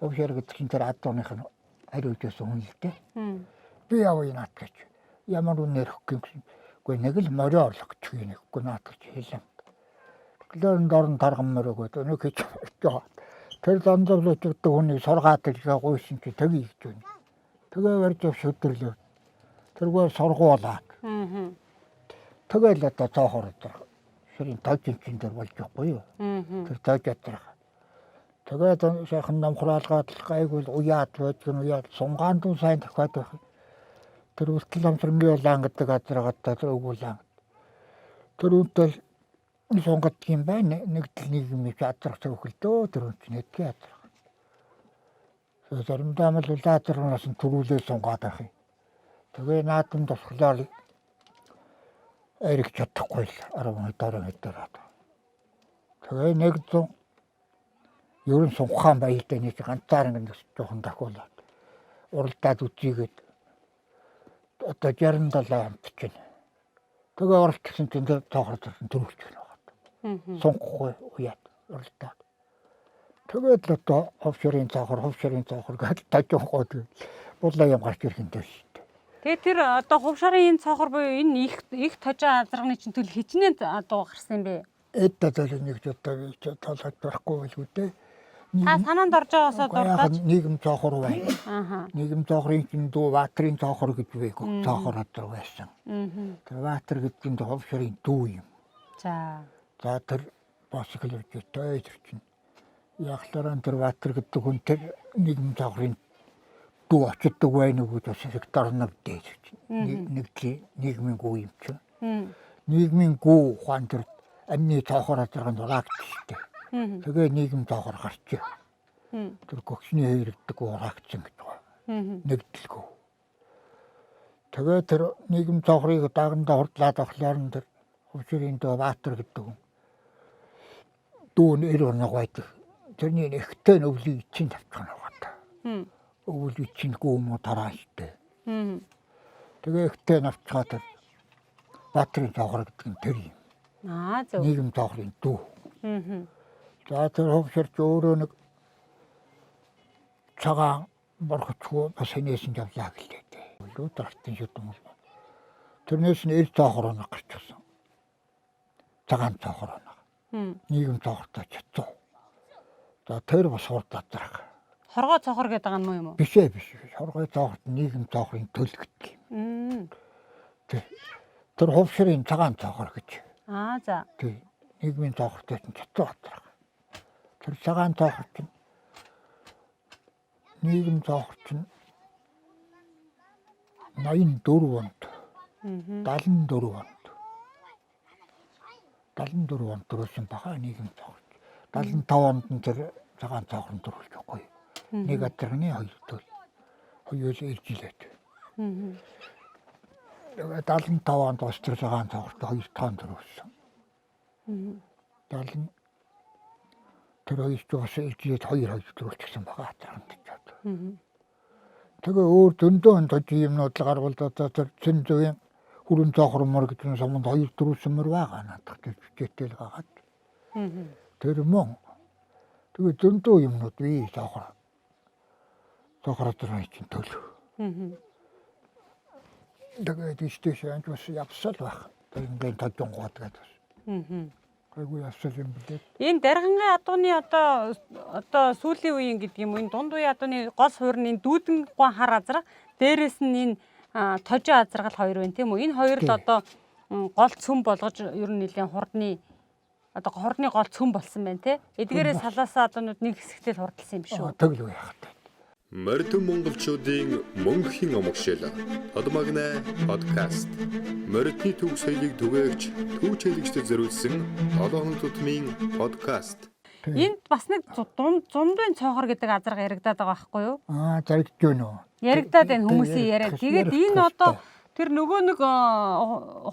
Хуувшаар гэдэг чинь тэр адууных нь хариуж байсан хүн л дээ. Би авъя наад гэж. Ямар үнээр өгөх юм гэсэн. Үгүй нэг л морио орлогч гин үгүй наад гэж хэлэн. Тэгэхээр дорн тарган морио гэдэг өнөө хийж байгаа. Тэр лондонлууч гэдэг хүнийг сургаад иргээ гуйсан чи тэгье гэж байна. Тэгээ барьж ав шүдэрлээ. Тэргээр сургуулаад. Тэгэл одоо цоохор өдөр ширийн тожин чин дээр болж байхгүй юу? Тэр тож ядрах. Тэгээд сайхан номхруулгаад гайгүй уяад байдаг нь уяад сунгаан дуу сайн дахиад байх. Тэр үртэл амсрангийн улаан гэдэг газар одоо тэр өгүүлэн. Тэр үнтэл сунгад юм байна. Нэгдэл нийгэм адрах төвхөлдөө тэр үн чинь хэдгийн адрах. Заримдаа мал улаазарнаас нь төрүүлээ сунгаад байх юм. Тэгээ наадамд болохоор эрэх чадахгүй л 10 10 хэдээр. Тэгээ нэг зун ер нь сунхаан баялтай нэг ганцаар ингэ жоохон дахиулаад уралдаад үзийгээд одоо 67 амтчихна. Тэгээ оролцсон чинь тэр тоохор төрсөн төрүүлчих нь байгаа. Сунхгүй уяад уралдаад. Тэгээд л одоо ховшрын цоохор гэж тажихгүй тэгэл булаа юм гарч ирэх юм даа шүү дээ. Тэгээ тэр одоо хувшарын энэ цоохор буюу энэ их их тожоо азарганы чинь төл хичнээн дуу гарсан юм бэ? Эд одоо нэг ч одоо би ч толгойд байхгүй байлгүй дээ. Та санаанд орж байгааасаа дурдаач. Нийгэм цоохор байна. Нийгэм цоохрын чинь дүү Баатрын цоохор гэж байг. Цоохор адар байсан. Тэр Баатар гэдэг нь ховшрын дүү юм. За. За тэр бас их л той тэр чинь. Яхлаараа тэр Баатар гэдэг хүн тэр нийгэм цоохрын дүү очдог байна уу гэж бас их дорног дээ тэр чинь. Нэг нийгмийн гүү юм чинь. Нийгмийн гүү ухаан тэр амны цоохор адарганд хураагдчихтэй. Тэгээ нийгэм цоохор гарчээ. Тэр гөгшний хэрэгдэг хураагдсан гэж байгаа. Нэгдэлгүй. Тэгээ тэр нийгэм цоохрыг дагандаа хурдлаад авахлаар нь тэр хөвшөрийн дөө Баатар гэдэг хүн дүү нь эр оног байдаг. Тэрний нэгтэй өвлийг ичийн тавьчих нь байгаа. Өвөл ичийн гүү мó тараа штэ. Тэгээ ихтэй навчгаа тэр Баатрын цоохор гэдэг нь тэр юм. Аа зөв. Нийгэм цоохрын дүү. За тэр хөвшөрч өөрөө нэг цагаан борхочгүй бас хэнээсэн явлаа гэлээ дээ. Өлөө дартын шүдэн бол. Тэрнээс нь эр цоохор оног гарчихсан. Цагаан цоохор оног. Нийгэм цоохортой чацуу. За тэр бас хурд адрах. Хоргоо цоохор гэдэг байгаа юм уу? Биш ээ, биш. Хоргой цоохорт нийгэм цоохрын төл гэдэг юм. Тий. Тэр хувшрын цагаан цоохор гэж. Аа за. Тий. Нийгмийн цоохортой чинь цоцоо газар. Тэр цагаан цоохор чинь нийгэм цоохор чинь 84 онд. 74 онд. 74 онд төрүүлсэн баха нийгэм цоохор. 75 онд нь тэр цагаан цоохор нь төрүүлж байхгүй. Нэг адарганы хоёр төл. Хоёул ээлжилээд. 75 онд бас тэр цагаан цоохорт хоёр тоон төрүүлсэн. 70 тэр хоёр ч бас ээлжилээд хоёр хоёр төрүүлчихсэн баха адарганд ч. Тэгээ өөр зөндөө энэ тож юмнууд л гарвал одоо тэр цэн зүйн хүрэн цоохор мөр гэдэг нь суманд хоёр төрүүлсэн мөр байгаа наадах тэр хичээтэй л гагаад. Тэр мөн. Тэгээ зөндөө юмнууд бий цоохор. Цоохор адарганы чинь төл. Тэгээд тийш анч бас явсал байх. Тэр ингээд тожонгууд гэдэг бас. Айгүй явсал юм билээ. Энэ даргангийн адууны одоо сүүлийн үеийн гэдэг юм уу? Энэ дунд үеийн адууны гол суурь нь энэ дүүдэн гуан хар азраг, дээрэс нь энэ тожоо азаргал хоёр байна тийм үү? Энэ хоёр л одоо гол цөм болгож ер нь нэлийн хурдны одоо хурдны гол цөм болсон байна тий. Эдгээрээ салаасаа адуунууд нэг хэсэгтэй л хурдалсан юм шүү. Тэгэл үе яхад. Мордон монголчуудын мөнхийн омгшил. Тодмагнай подкаст. Мордны төв соёлыг түгээгч, төв чиглэгчдэд зориулсан 7 хоног тутмын подкаст. Энд бас нэг зундын цоохор гэдэг азарга яригадаад байгаа байхгүй юу? Аа, заригдж байна уу? Яригадаад байна хүмүүсийн яриа. Тэгээд энэ одоо тэр нөгөө нэг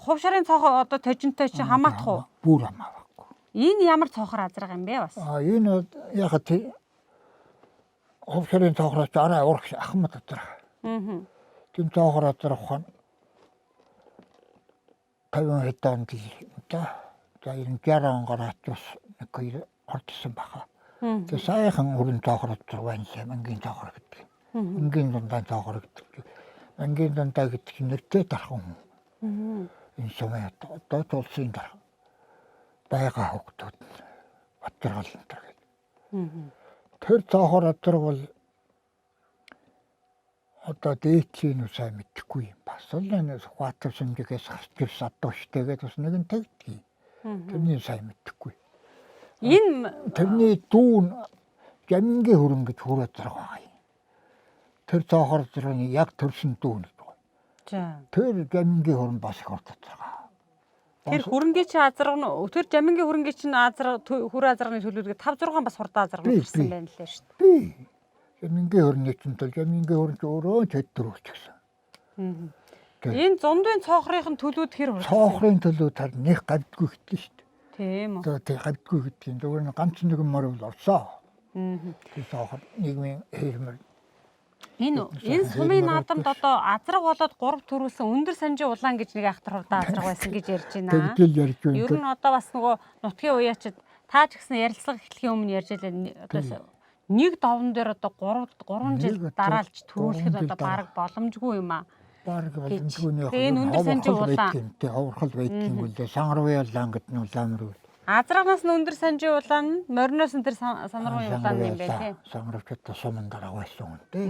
хувшарын цоохор одоо тожинтой чи хамаатах уу? Бүр хамаахгүй. Энэ ямар цоохор азарга юм бэ бас? Аа, энэ яг тий хувшарын цоохроос арай урагш ахмад газар. Тийм цоохор газар ухаан 50 хэдэн онд л да. За 60 он гараад бас нэг хоёр ордсон баха. Тэгээ сайхан өрн цоохор газар байна лээ. Ангийн цоохор гэдэг. Ангийн дундаа цоохор гэдэг. Ангийн дундаа гэдэг чинь нэртэй дархан хүн. Энэ сумын одоо тулсын дархан. Байгаа хүүхдүүд Батаргал энэ гэдэг. Тэр цоохор газар бол одоо дээдлийн нь сайн мэдэхгүй юм. Бас л энэ Сүхбаатар сүмжигээс гарч ирсэн адуу штэ гэдээ бас нэг нь тэгдэг. Тэрний сайн мэдэхгүй. Энэ тэрний дүү нь Жамингийн хөрөн гэж хөр газар байгаа юм. Тэр цоохор газрын яг төрсөн дүү нь гэдэг. За. Тэр Жамингийн хөрөн бас их урт газар. Тэр хөрөнгийн чинь азарга нь тэр Жамингийн хөрөнгийн чинь азарга хөр азарганы төлөвлөгөө 5 6 бас хурдан азарга ирсэн байна лээ шүү дээ. Би Жамингийн хөрөний чинь төл Жамингийн хөрөн ч өөрөө ч хэд төрүүлчихсэн. Энэ зундын цоохрын төлүүд хэр хурдан? Цоохрын төлөө тар нэг гавдгүй хэтлээ шүү дээ. Тийм үү. За тий гавдгүй гэдэг юм. Зүгээр нь ганц нэгэн мор бол орсоо. Тэр цоохор нийгмийн хэрмэр. Энэ сумын наадамд одоо азраг болоод 3 төрүүлсэн өндөр санжийн улаан гэж нэг айхтар хурдан азраг байсан гэж ярьж байна. Тэгдэл ярьж байна. Ер нь одоо бас нөгөө нутгийн уяачид таа ч гэсэн ярилцлага эхлэхийн өмнө ярьж байлаа. Одоо нэг довн дээр одоо 3 жил дараалж төрүүлэхэд одоо бараг боломжгүй юм аа. Бараг боломжгүй нэ. Тэгээ энэ өндөр санжийн улаан. Тий, ховорхол байдаг юм үлээ. Сангарвын улаан гэдэг нь улаан мөр. Азрагнаас нь өндөр санжийн улаан, мориноос нь тэр санарвын улаан юм байна тий. Сангарвч одоо суман дараа байсан юм тий.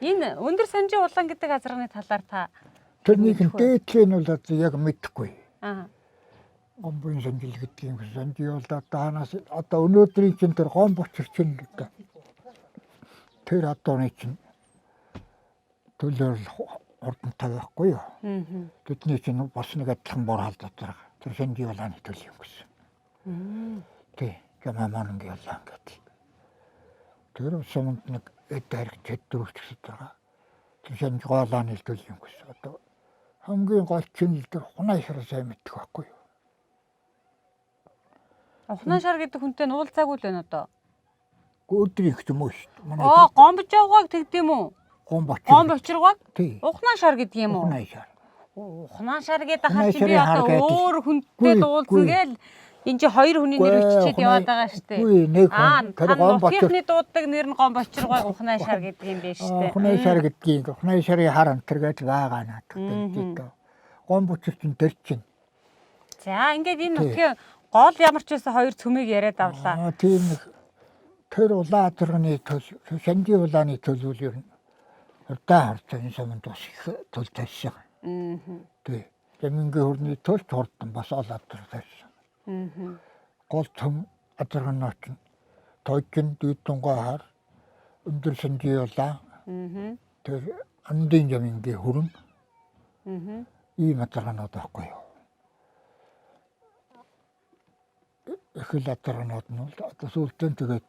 Энэ өндөр санжийн улаан гэдэг азарганы талаар та тэрнийг нь дээдлийн нь бол одоо яг мэдэхгүй. Аа. Гомбын санжил гэдэг юм санжи бол одоо ханаас одоо өнөөдрийн чинь тэр гомб учир чинь тэр адууны чинь төлөөр хурдантай байхгүй юу? Тэдний чинь бас нэг адилхан бор халд газар. Тэр санжи улааны төл юм гэсэн. Тий, жамаамангийн улаан гэдэг. Тэр суманд нэг эд харигч хэд дөрөвч гэсэн байгаа. Тэр санж гоолааны төл юм гэсэн. Одоо хамгийн гол чинь л тэр хунаа шар сайн мэддэг байхгүй юу? Ухнаа шар гэдэг хүнтэй нь уулзаагүй л байна одоо. Өдөр их юм уу шүү дээ. Манай Аа, гомбож явгааг тэгдэм үү? Гомб очир. Гомб очиргааг? Тий. Ухнаа шар гэдэг юм уу? Ухнаа шар. Ухнаа шар гэдэг хар Ухнаа чи би шарын хар одоо гэдэг. өөр хүнтэй дуулсан гээл энэ чи хоёр хүний нэр бичээд яваад байгаа шүү дээ. Үгүй, нэг хүн. Тэр Тэр гомб очир. нутгийнхны дууддаг нэр нь гомб очиргааг ухнаа шар гэдэг юм байна шүү дээ. Ухнаа шар гэдгийг ухнаа шарын хар антар гэж байгаа наадах гэдэг. Гомб очир чинь тэр чинь. За, ингээд энэ нутгийн гол ямар ч байсан хоёр цөмийг яриад авлаа. Аа, тийм нэг Тэр улаан азарганы төл, шанжийн улааны төл үл ер нь хурдан харцаа энэ суманд бас их төл тавьсан. Тий. Жамингийн хөрний төл ч хурдан бас ол азарга тавьсан. Гол том азарганууд нь тойжин, дүйдэнгой хар, өндөр шанжийн улаан, тэр андын жамингийн хөрөн ийм азарганууд байхгүй юу. Их л азарганууд нь бол одоо сүүлдээ тэгээд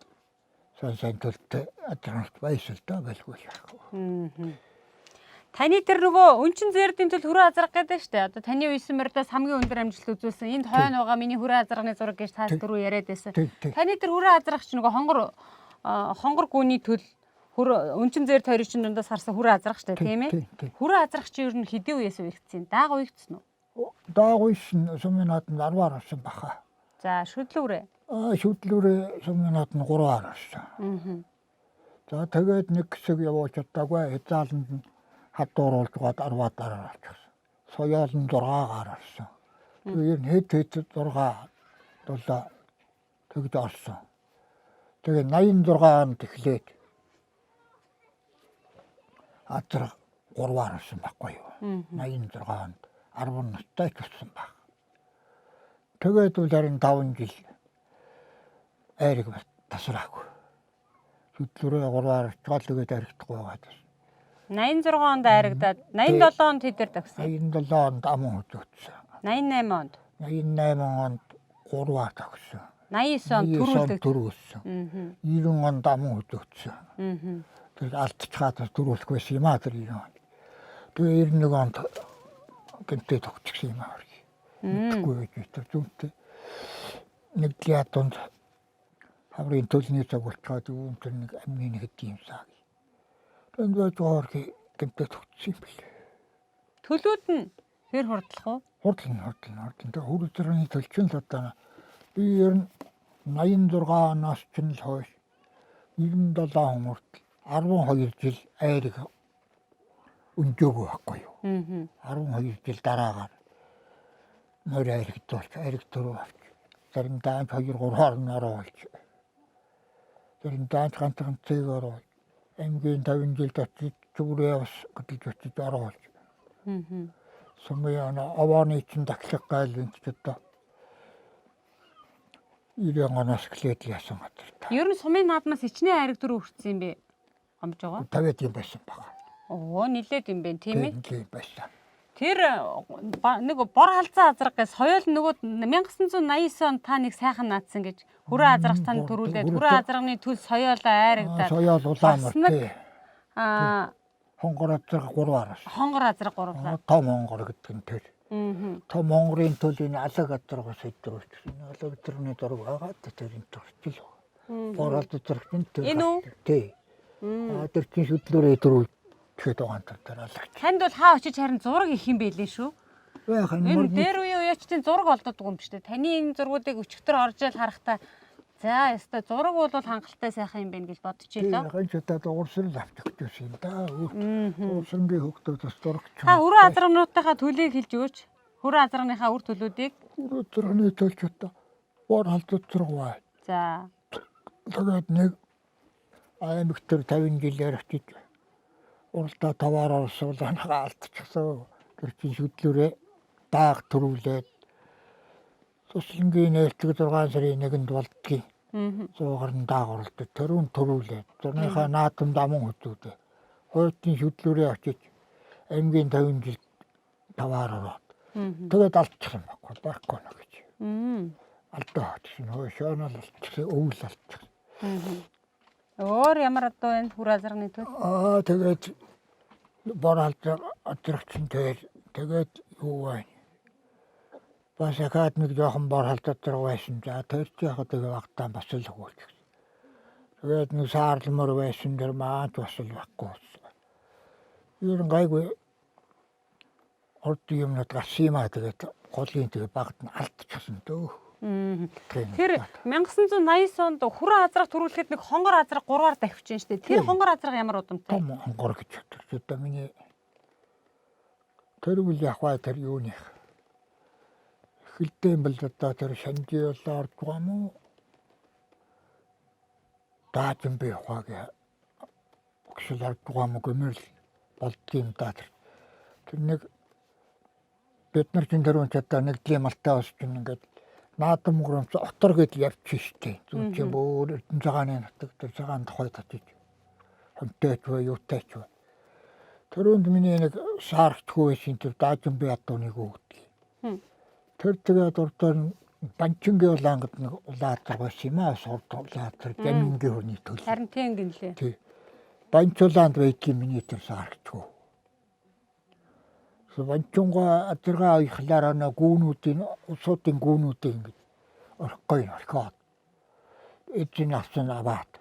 сайн сайн төлтэй азарганууд байсан л да байлгүй л байхгүй. Таны тэр нөгөө өнчин зээрдийн төл хүрээ азарга гэдэг нь шүү дээ. Одоо таны уйсан мордоос хамгийн өндөр амжилт үзүүлсэн. Энд хойно байгаа миний хүрээ азарганы зураг гэж та түрүү яриад байсан. Таны тэр хүрээ азарга чинь нөгөө хонгор гүний төл хүр өнчин зээрд хоёрын чинь дундаас гарсан хүрээ азарга шүү дээ, тийм ээ? Хүрээ азарга чинь ер нь хэдийн үеэс уягдсан? Даага уягдсан уу? Даага уйсан сумын нааданд 10-аар орсон баха. За, шүдлүүрээ. Шүдлүүрээ сумын нааданд 3-аар орсон. За, тэгээд нэг хэсэг явуулж чадаагүй хязааланд нь хадууруулж гоод 10-аар орчихсон. Соёол нь 6-аар орсон. Тэгээ ер нь хэд хэд 6 7 тэгж орсон. Тэгээ 86 онд эхлээд азарга 3-аар орсон байхгүй юу. 86 онд 10 настай ч болсон баг. Тэгээд үл харин 5 жил айраг тасраагүй. Шүтлүүрээ 3-аар орчгоо тэгээд аригдахгүй байгаа юм. 86 онд айрагдаад 87 онд хэд дээр тагсан? 87 онд аман хөдөөцсөн. 88 онд? 88 онд 3-аар тагсан. 89 онд төрүүлдэг. Төрүүлсэн. 90 онд аман хөдөөцсөн. Тэр алдчихаад төрүүлэх байсан юм аа тэр 90 онд. Тэгээ 91 онд гэмтээ тогтчихсан юм аа. Мэдхгүй байж тэр зүгтээ. Нэг ядуунд хаврын төлний цаг болчиход үүн тэр нэг амны нэг хэд юмсаа. Тэнд байж байгаа гэмтээ тогтсон юм билээ. Төлүүд нь хэр хурдлах уу? Хурдлан. Тэр хөр зэргийн төлчин л одоо би ер нь 86 оноос ч л хойш 97 он хүртэл 12 жил айрыг өнжөөгүй байхгүй юу. 12 жил дараагаар морь айрагдуулж, айраг төрөв авч, заримдаа 2 3-аар нь оруулж, заримдаа ганц ганцыг оруулж, аймгийн 50 жилд очиж зүгрээ бас хөдөлж очиж оруулж. Сумын овооны чинь дахлах гайлын ч одоо 90 оноос эхлээд яасан газар та. Ер нь сумын наадмаас ичнээ айраг дөрөв хүртсэн юм бэ? Гомж байгаа. 50 юм байсан баг. Оо, нилээд юм бэ, тийм ээ? Тийм байсан. Тэр нэг бор халзан азарга гэж соёл нөгөө 1989 онд та нэг сайхан наадсан гэж хүрээ азарга танд төрүүлээд хүрээ азарганы төл соёолоо айрагдаад. Соёол улаан мөр тий. Хонгор азарга 3-аар орсон. Хонгор азарга 3-аар. Том хонгор гэдэг нь тэр. Том хонгорын төл энэ алаг азаргаас хэдрүүлж. Энэ алаг азарганы зураг байгаа тэр энэ төрчл. Бор азарга чинь тэр. Энэ үү? Тий. Тэр чинь шүдлүүрээ төрүүл. Тэгэхэд байгаа тэр алагч. Танд бол хаа очиж харин зураг их юм байлээ шүү. Энэ дээр үеийн уяачдын зураг олдодгүй юм биш үү? Таны энэ зургуудыг өчигдөр орж ил харахтаа за ёстой зураг бол хангалттай сайхан юм байна гэж бодож ийлээ. Тийм ч одоо дуурсрал авч өгч юм да. Дуурсрангийн хөгтөд бас зураг ч. Та өрөө азаргануудынхаа төлийг хэлж өгөөч. Хөрөө азарганыхаа үр төлүүдийг. Хөрөө азарганы төлч одоо бор халдвар зураг бай. За. Тэгээд нэг аймаг төр 50 жилээр очиж уралдаа таваар орсон улаанагаа алдчихсан. Тэр чинь шүдлүүрээ дааг төрүүлээд туслангийн нээлтэг 6 сарын 1-нд болдгийг 100 гаруй дааг оролдод тэрүүн төрүүлээд зурныхаа наадамд аман хөдөөдөө хуйтын шүдлүүрээ очиж аймгийн 50 жил таваар ороод тэгээд алдчихсан байхгүй байхгүй нэ гэж. Алдаа очсон. Хойшоо нь алдчихсан, өвөл алдчихсан. Өөр ямар одоо энэ хүр азарганы төл? Тэгээд бор азаргачин тэгээд юу вэ? Бас ахаад нэг жоохон бор халдвар байсан. За тэр чи яг тэгээд багтаа бас л өгөөч. Тэгээд нэг саарламар байсан тэр маач бас л байхгүй болсон. Ер нь гайгүй орд юмнууд гарсан юм аа тэгээд голын тэгээд багт нь алдчихсан дөө. Тэр 1989 онд хүрэн азарга төрүүлэхэд нэг хонгор азарга 3-аар давхиж штэ. Тэр хонгор азарга ямар удамтай? Том хонгор гэж бодож. Одоо миний тэр үл явах бай тэр юуных. Эхэлдэн бол одоо тэр шанжиулаа орж байгаа юм уу? Даажин би ухаагийн өгшөл ардгаа мөг өмөрл болдгийм да тэр. Тэр нэг бид нар чинь тэр чадаа нэг дэм малтаа бас чинь ингээд наадам мөнгөрөмц отор гэж явчих штэ. Зүг чинь бүр Эрдэнэ цагааны нутаг тэр цагаан тухайд очиж хонтойч бай, юутай ч бай. Тэрүүнд миний нэг саарчгүй байсан тэр даажин би адууныг өгдөг. Тэр тэгээд урдаар нь Банчингийн улаан гэдэг нэг улаатар байсан юм аа, сурд улаатар Жамингийн хөрний төл. Харин тийм гинлээ. Тий. Банчулаанд байдгийн миний тэр саарчгүй. Банчунга адаргаа ихлаараа на гүүнүүдийн улсуудын гүүнүүдийг ингэж орхихгүй орхиод эзэн авсан аваад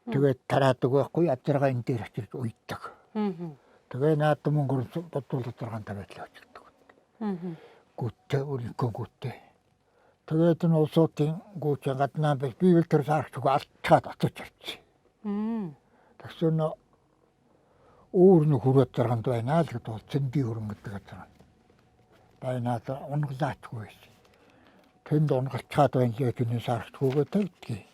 тэгээд тараадаг байхгүй адаргаа энэ дээр очиж уйддаг. Тэгээ наадам мөнгөр бодвол адаргаан тавиад л очигдаг. Гүтээ өөрийнхөө гүтээ. Тэгээд энэ улсуудын гүүч гаднаа би бил тэр саарчгүй алдчихад очиж авчих. Тэгсэн нь өөр нэг хүрээд зарганд байна л гэдэг бол цэндийн хөрөн гэдэг газар. Байна да унгалаачгүй байсан. Тэнд унгалчаад байна л түүний саарчгүйгээ тавьдгийг.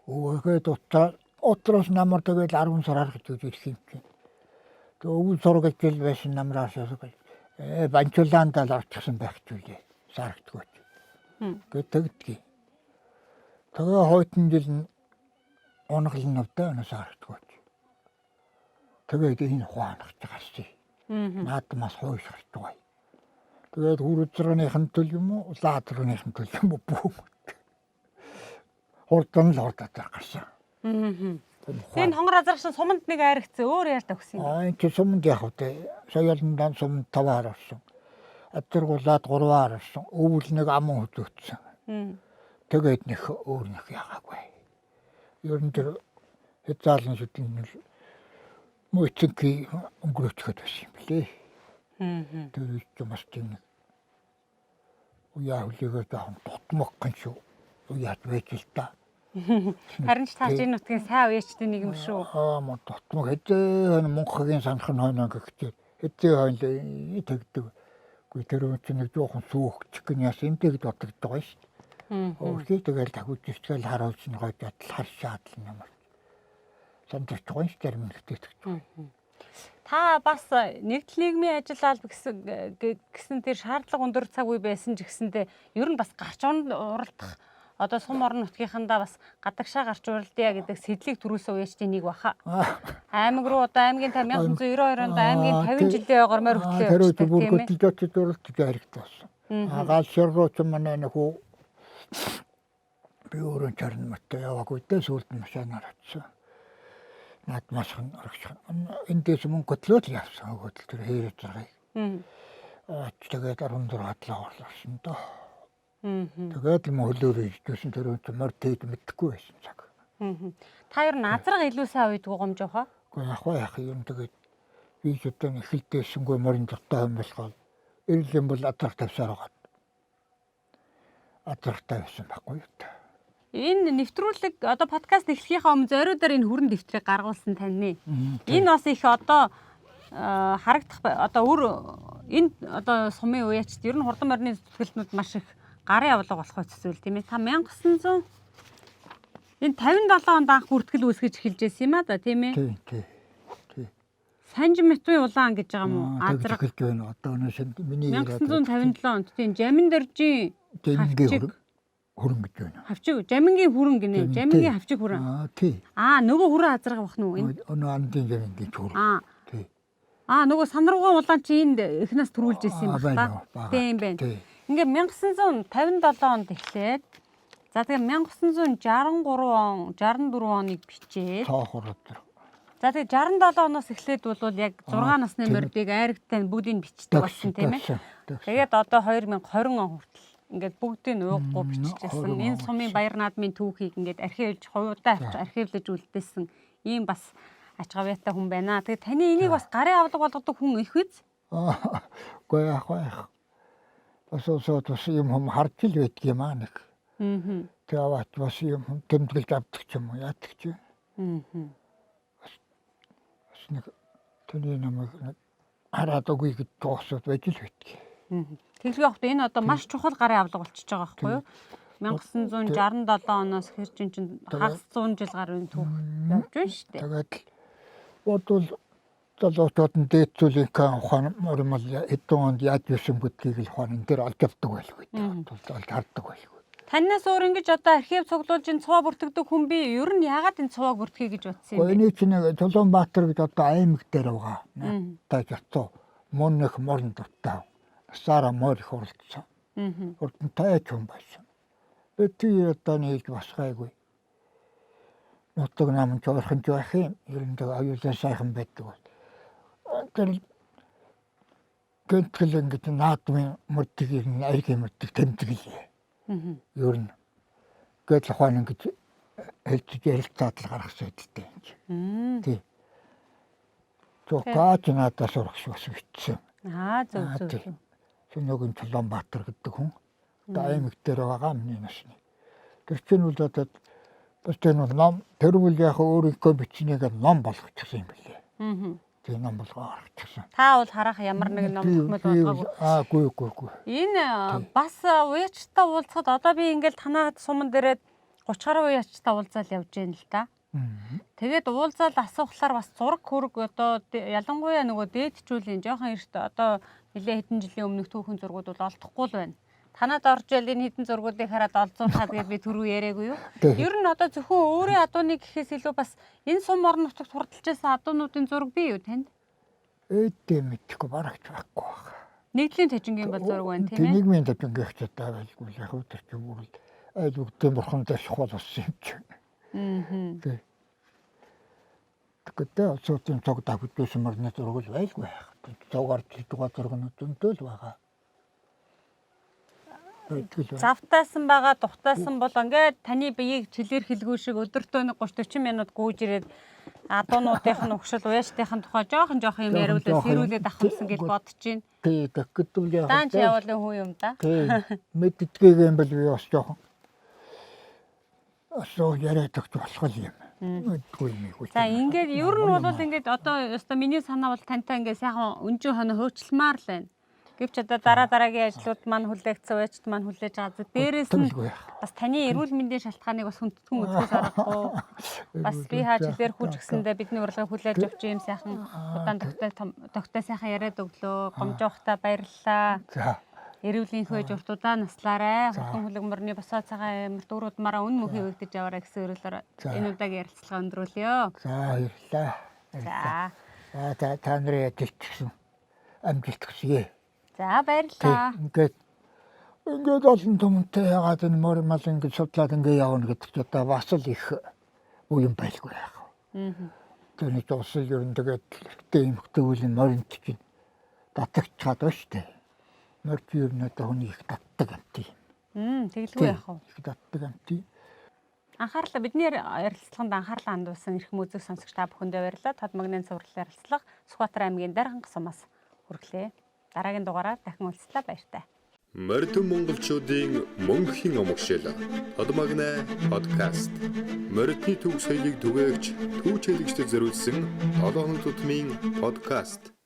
Өгөөд утраас намар тэгэл 10 сараар гэж ирэх юм чинь. Тэгээ өвөл сур гэж л байсан намраас банчулаанд л орчихсон байх ч үлээ. Саарчгүй. Гэтэгдгийг. Тэгээ хойтон жил нь унаглан навдаа өнөөс харагдгүй. Тэгээд энэ ухаанах гарсан. Наадмаас хойш гарч байгаа. Тэгээд хүрүүцрэгнийхэн төл юм уу, улаатарныхан төл юм уу бүүм. Хурдан л хурдаад гарсан. Энэ хонгор азарч суманд нэг айрагцсан өөр яаж төгсөн юм? Аа энэ чи суманд яах вэ? Соёлондан суманд 5-аар орсон. Адаргуулаад 3-аар орсон. Өвөл нэг аман хөзөөцсөн. Тэгээд нэх өөр нэх яагаагүй. Ер нь тэр хязгаарлан шүтэн л мөцөнки өнгөрөөчхөд байсан юм блээ. Тэр ч бас тийм нэг уяа хүлээгээр жоохон дутмаг гэн шүү. Уяат байж л та. Харин ч та энэ нутгийн сайн уяачдын нэг юм шүү. Аа мөн дутмаг хэзээ хойно мунхагийн санах нь хойно гэхчээ. Хэзээ хойно л тэгдэг. Үгүй тэр үн чинь нэг жоохон сүүхчих гэн яасан юм бэ гэж бодогддог байгаа шүү дээ. Өөрхий тэгэл дахиад ирчгээл харуулж нь гойж адил харшаад л юм. Сандарч байгаа шүү дээ мөнгөтэй тэгж. Та бас нэгдэл нийгмийн ажил алба гэсэн тэр шаардлага өндөр цаг үе байсан ч гэсэндээ ер нь бас гарч уралдах одоо сум орон нутгийнхандаа бас гадагшаа гарч уралдъя гэдэг сэдлийг төрүүлсэн уяачдын нэг баха. Аймаг руу одоо аймгийн 1992 онд аймгийн 50 жилийн ойгоор морь хөтлөө явуулсан тийм ээ. Тэр хөтлөж очиж уралдаж хэрэгтэй болсон. Гал шир руу ч манай нэг хүү би өөрөө чарна мөтөө яваагүй дээ сүүлд нь машинаар очсон. Наадмаас нь орчих. Эндээс мөнгө хөтлөөд л явсан. Өгөөд тэр хэрэг заргыг. Тэгээд 16 хадлаа орлсон доо. Тэгээд л хөлөөрөө иржсэн тэр үн чинь морь тэд мэдэхгүй байсан цаг. Та ер нь азраг илүү сайн уйдгүй гомж явах. Үгүй яг ба яг юм тэгээд би ч одоо эхэлдээсэнгүй морин дуртай юм болохоо эрэл юм бол азраг тавьсаар байгаа. Азрагтай байсан байхгүй юу та. Энэ нэвтрүүлэг одоо подкаст эхлэхийнхээ өмнө зориудаар энэ хүрэн дэвтрийг гаргуулсан таны. Энэ бас их одоо харагдах одоо үр энэ одоо сумын уяачд ер нь хурдан морины зүтгэлтнүүд маш их гарын авлага болох зүйл тийм ээ. Та 1900 энэ 57 онд анх бүртгэл үүсгэж эхэлж байсан юм а да тийм ээ. Тий, тий. Тий. Санж мэтуй улаан гэж байгаа юм уу? Азраг эхэлж байна. Одоо өнөө миний 1957 онд тийм Жамин доржийн Жамингийн хүрэн гэж байна. Хавчиг Жамингийн хүрэн гинэ. Жамингийн хавчиг хүрэн. Аа тий. Аа нөгөө хүрэн азраг бах нь уу энэ? Өнөө андын жамингийн хүрэн. Аа тий. Аа нөгөө санаргуун улаан чи энд эхнээс төрүүлж ирсэн юм байна та. Тийм байна. Ингээ 1957 онд эхлээд за тэгээ 1963 он 64 оныг бичээд цоохор өдөр. За тэгээ 67 оноос эхлээд бол яг 6 насны мордыг айрагтай бүгдийг бичдэг болсон тийм ээ. Тэгээд одоо 2020 он хүртэл ингээд бүгдийг ууггүй биччихсэн. Энэ сумын баяр наадмын түүхийг ингээд архивлж хувьдаа архивлаж үлдээсэн ийм бас ач гавьяатай хүн байна. Тэгээ таны энийг бас гарын авлага болгодог хүн их үз? Үгүй яах вэ? Бас усууд бас юм хүм харж л байдаг юм аа нэг. Тэгээ аваад бас юм хүм тэмдэглэж авдаг ч юм уу яадаг ч. Бас нэг түүний намайг хараад үгүй гэж дуусаад байж л байдаг. Тэглэгээ хот энэ одоо маш чухал гарын авлага болчихж байгаа байхгүй юу? 1967 оноос хэр чинь хагас 100 жил гаруй түүх явж байна шүү дээ. Тэгээд л бодвол залуучууд нь дээд зүйлийнхээ ухаан мормол хэдэн онд яаж юусэн гэдгийг л ухаан энэ дээр олж авдаг байлгүй. Тулд олж хардаг байлгүй. Танаас өөр ингэж одоо архив цуглуулж энэ цуваа бүртгэдэг хүн би ер нь яагаад энэ цувааг бүртгэе гэж бодсон юм бэ? Эний чинь нэг Чулуунбаатар гэж одоо аймаг дээр байгаа. Надтай жацуу мөн их морин дуртай. Насаараа морь их уралдсан. Урд нь тайч хүн байсан. Би тий одоо нийлж бас гайгүй. Нутаг нам ч ойрхон ч байх юм. Ер нь тэг аюулаа сайхан байдаг бол. Тэр гэнтгэл ингэж наадмын мөрдөг ер нь аргийн мөрдөг тэмдэглээ. Ер нь гээд л ухаан ингэж хэлцэж ярилцаад л гаргасан хэдэлтэй юм чи. Тий. Цукаач надаас урагш бас бичсэн. Аа зөв Аа, зөв. тий. Зөв. Сөнөгийн Чулуунбаатар гэдэг хүн. Одоо аймаг дээр байгаа миний насны. Тэр чинь бол одоо бас тэр нь ном тэр үл яг өөрийнхөө бичнийг ном болгочихсон юм билээ. Тийм ном болгоо гаргачихсан. Та бол харах ямар нэгэн ном тохимол болгоогүй. Аа гүй гүй гүй. Энэ бас уячтай уулзахад одоо би ингээл танаад суман дээрээ 30 гаруй уячтай уулзаал явж гин л да. Тэгээд уулзаал асуухлаар бас зураг хөрөг одоо ялангуяа нөгөө дээдчүүлийн жоохон эрт одоо нэлээ хэдэн жилийн өмнөх түүхэн зургууд бол олдохгүй л байна. Танад орж ил энэ хэдэн зургуудыг хараад олзуурхаад гээд би түрүү яриаггүй юу? Ер нь одоо зөвхөн өөрийн адууны гэхээс илүү бас энэ сум орон нутагт хурдалж байсан адуунуудын зураг бий юу танд? Ээдээ мэдхгүй барагч байхгүй баг. Нэгдлийн төжингийн бол зураг байна тийм ээ? Нийгмийн төжингийнх ч одоо байлгүй яг өдөр чи бүр л айл бүгдийн бурхан дашхуул болсон юм чи. Тий. Тэгвэл улсуудын цог давхижсэн морины зураг л байлгүй байх. Цог орж байгаа зургнууд зөндөө л байгаа. Байдаг л байна. Завтаасан байгаа, духтаасан бол ингээд таны биеийг чилэр хэлгүй шиг өдөртөө нэг 30 40 минут гүйж ирээд адуунуудынх нь угшил, уяачдынх нь тухай жоохон жоохон юм яриулаад Жоохон жоохон юм. сэрүүлээд авах юмсан гэж бодож байна. Тий, тэгвэл яг Даанч явуулын хүн юм да. Тий. Мэддгийг юм бол би бас жоохон асуу яриад өгч болох юм. Мэдгүй юм их. За ингээд ер нь бол ингээд одоо ёстой миний санаа бол тантай ингээд сайхан өнжин хоноо хөөчлмаар л байна. Гэвч одоо дараа дараагийн ажлууд маань хүлээгдсэн, уяачд маань хүлээж байгаа. Зү дээрээс нь бас таны эрүүл мэндийн шалтгааныг бас хүндэтгэн үзэхээс аргагүй. Бас би хаа чилээр хүүж гисэндээ бидний урилгыг хүлээж авч ийм сайхан удаан тогтой тогтой сайхан яриад өглөө. Гомжоохтой баярлалаа. За. Эрүүлийн хөөж урт удаан наслаарай. Хурдан хүлэг морины босоо цагаан амар дүүр удмаараа үн мөнхийн өгдөж яваарай гэсэн өрөөлөөр энэ удаагийн ярилцлага өндрүүлье. За баярлалаа. За. За та та нарын ажилч гэсэн амжилт хүсье. За баярлалаа. Ингээд ингээд олон түмэнтэй ягаад энэ морь мал ингээд судлаад ингээд явна гэдэг чи одоо бас л их үе юм байлгүй яах вэ? Тэр нэг ус л ер нь тэгээд эрэгтэй эмэгтэй үйл нь моринд чинь татагчаад байна шүү дээ. Морь чи ер нь одоо хүний их татдаг амт юм. Тэгэлгүй яах вэ? Их татдаг амт юм. Анхаарлаа бидний ярилцлаганд анхаарлаа хандуулсан эрхэм үзэг сонсогч та бүхэндээ баярлалаа. Тод магнын цуврал ярилцлага Сүхбаатар аймгийн Дарганх сумаас хүргэлээ. Дараагийн дугаараар дахин уулзлаа баяртай. Мордон монголчуудын мөнхийн омгшил. Тодмагнай подкаст. Мордны төв соёлыг түгээгч, түүч хэлэгчдэд зориулсан 7 хоног тутмын подкаст.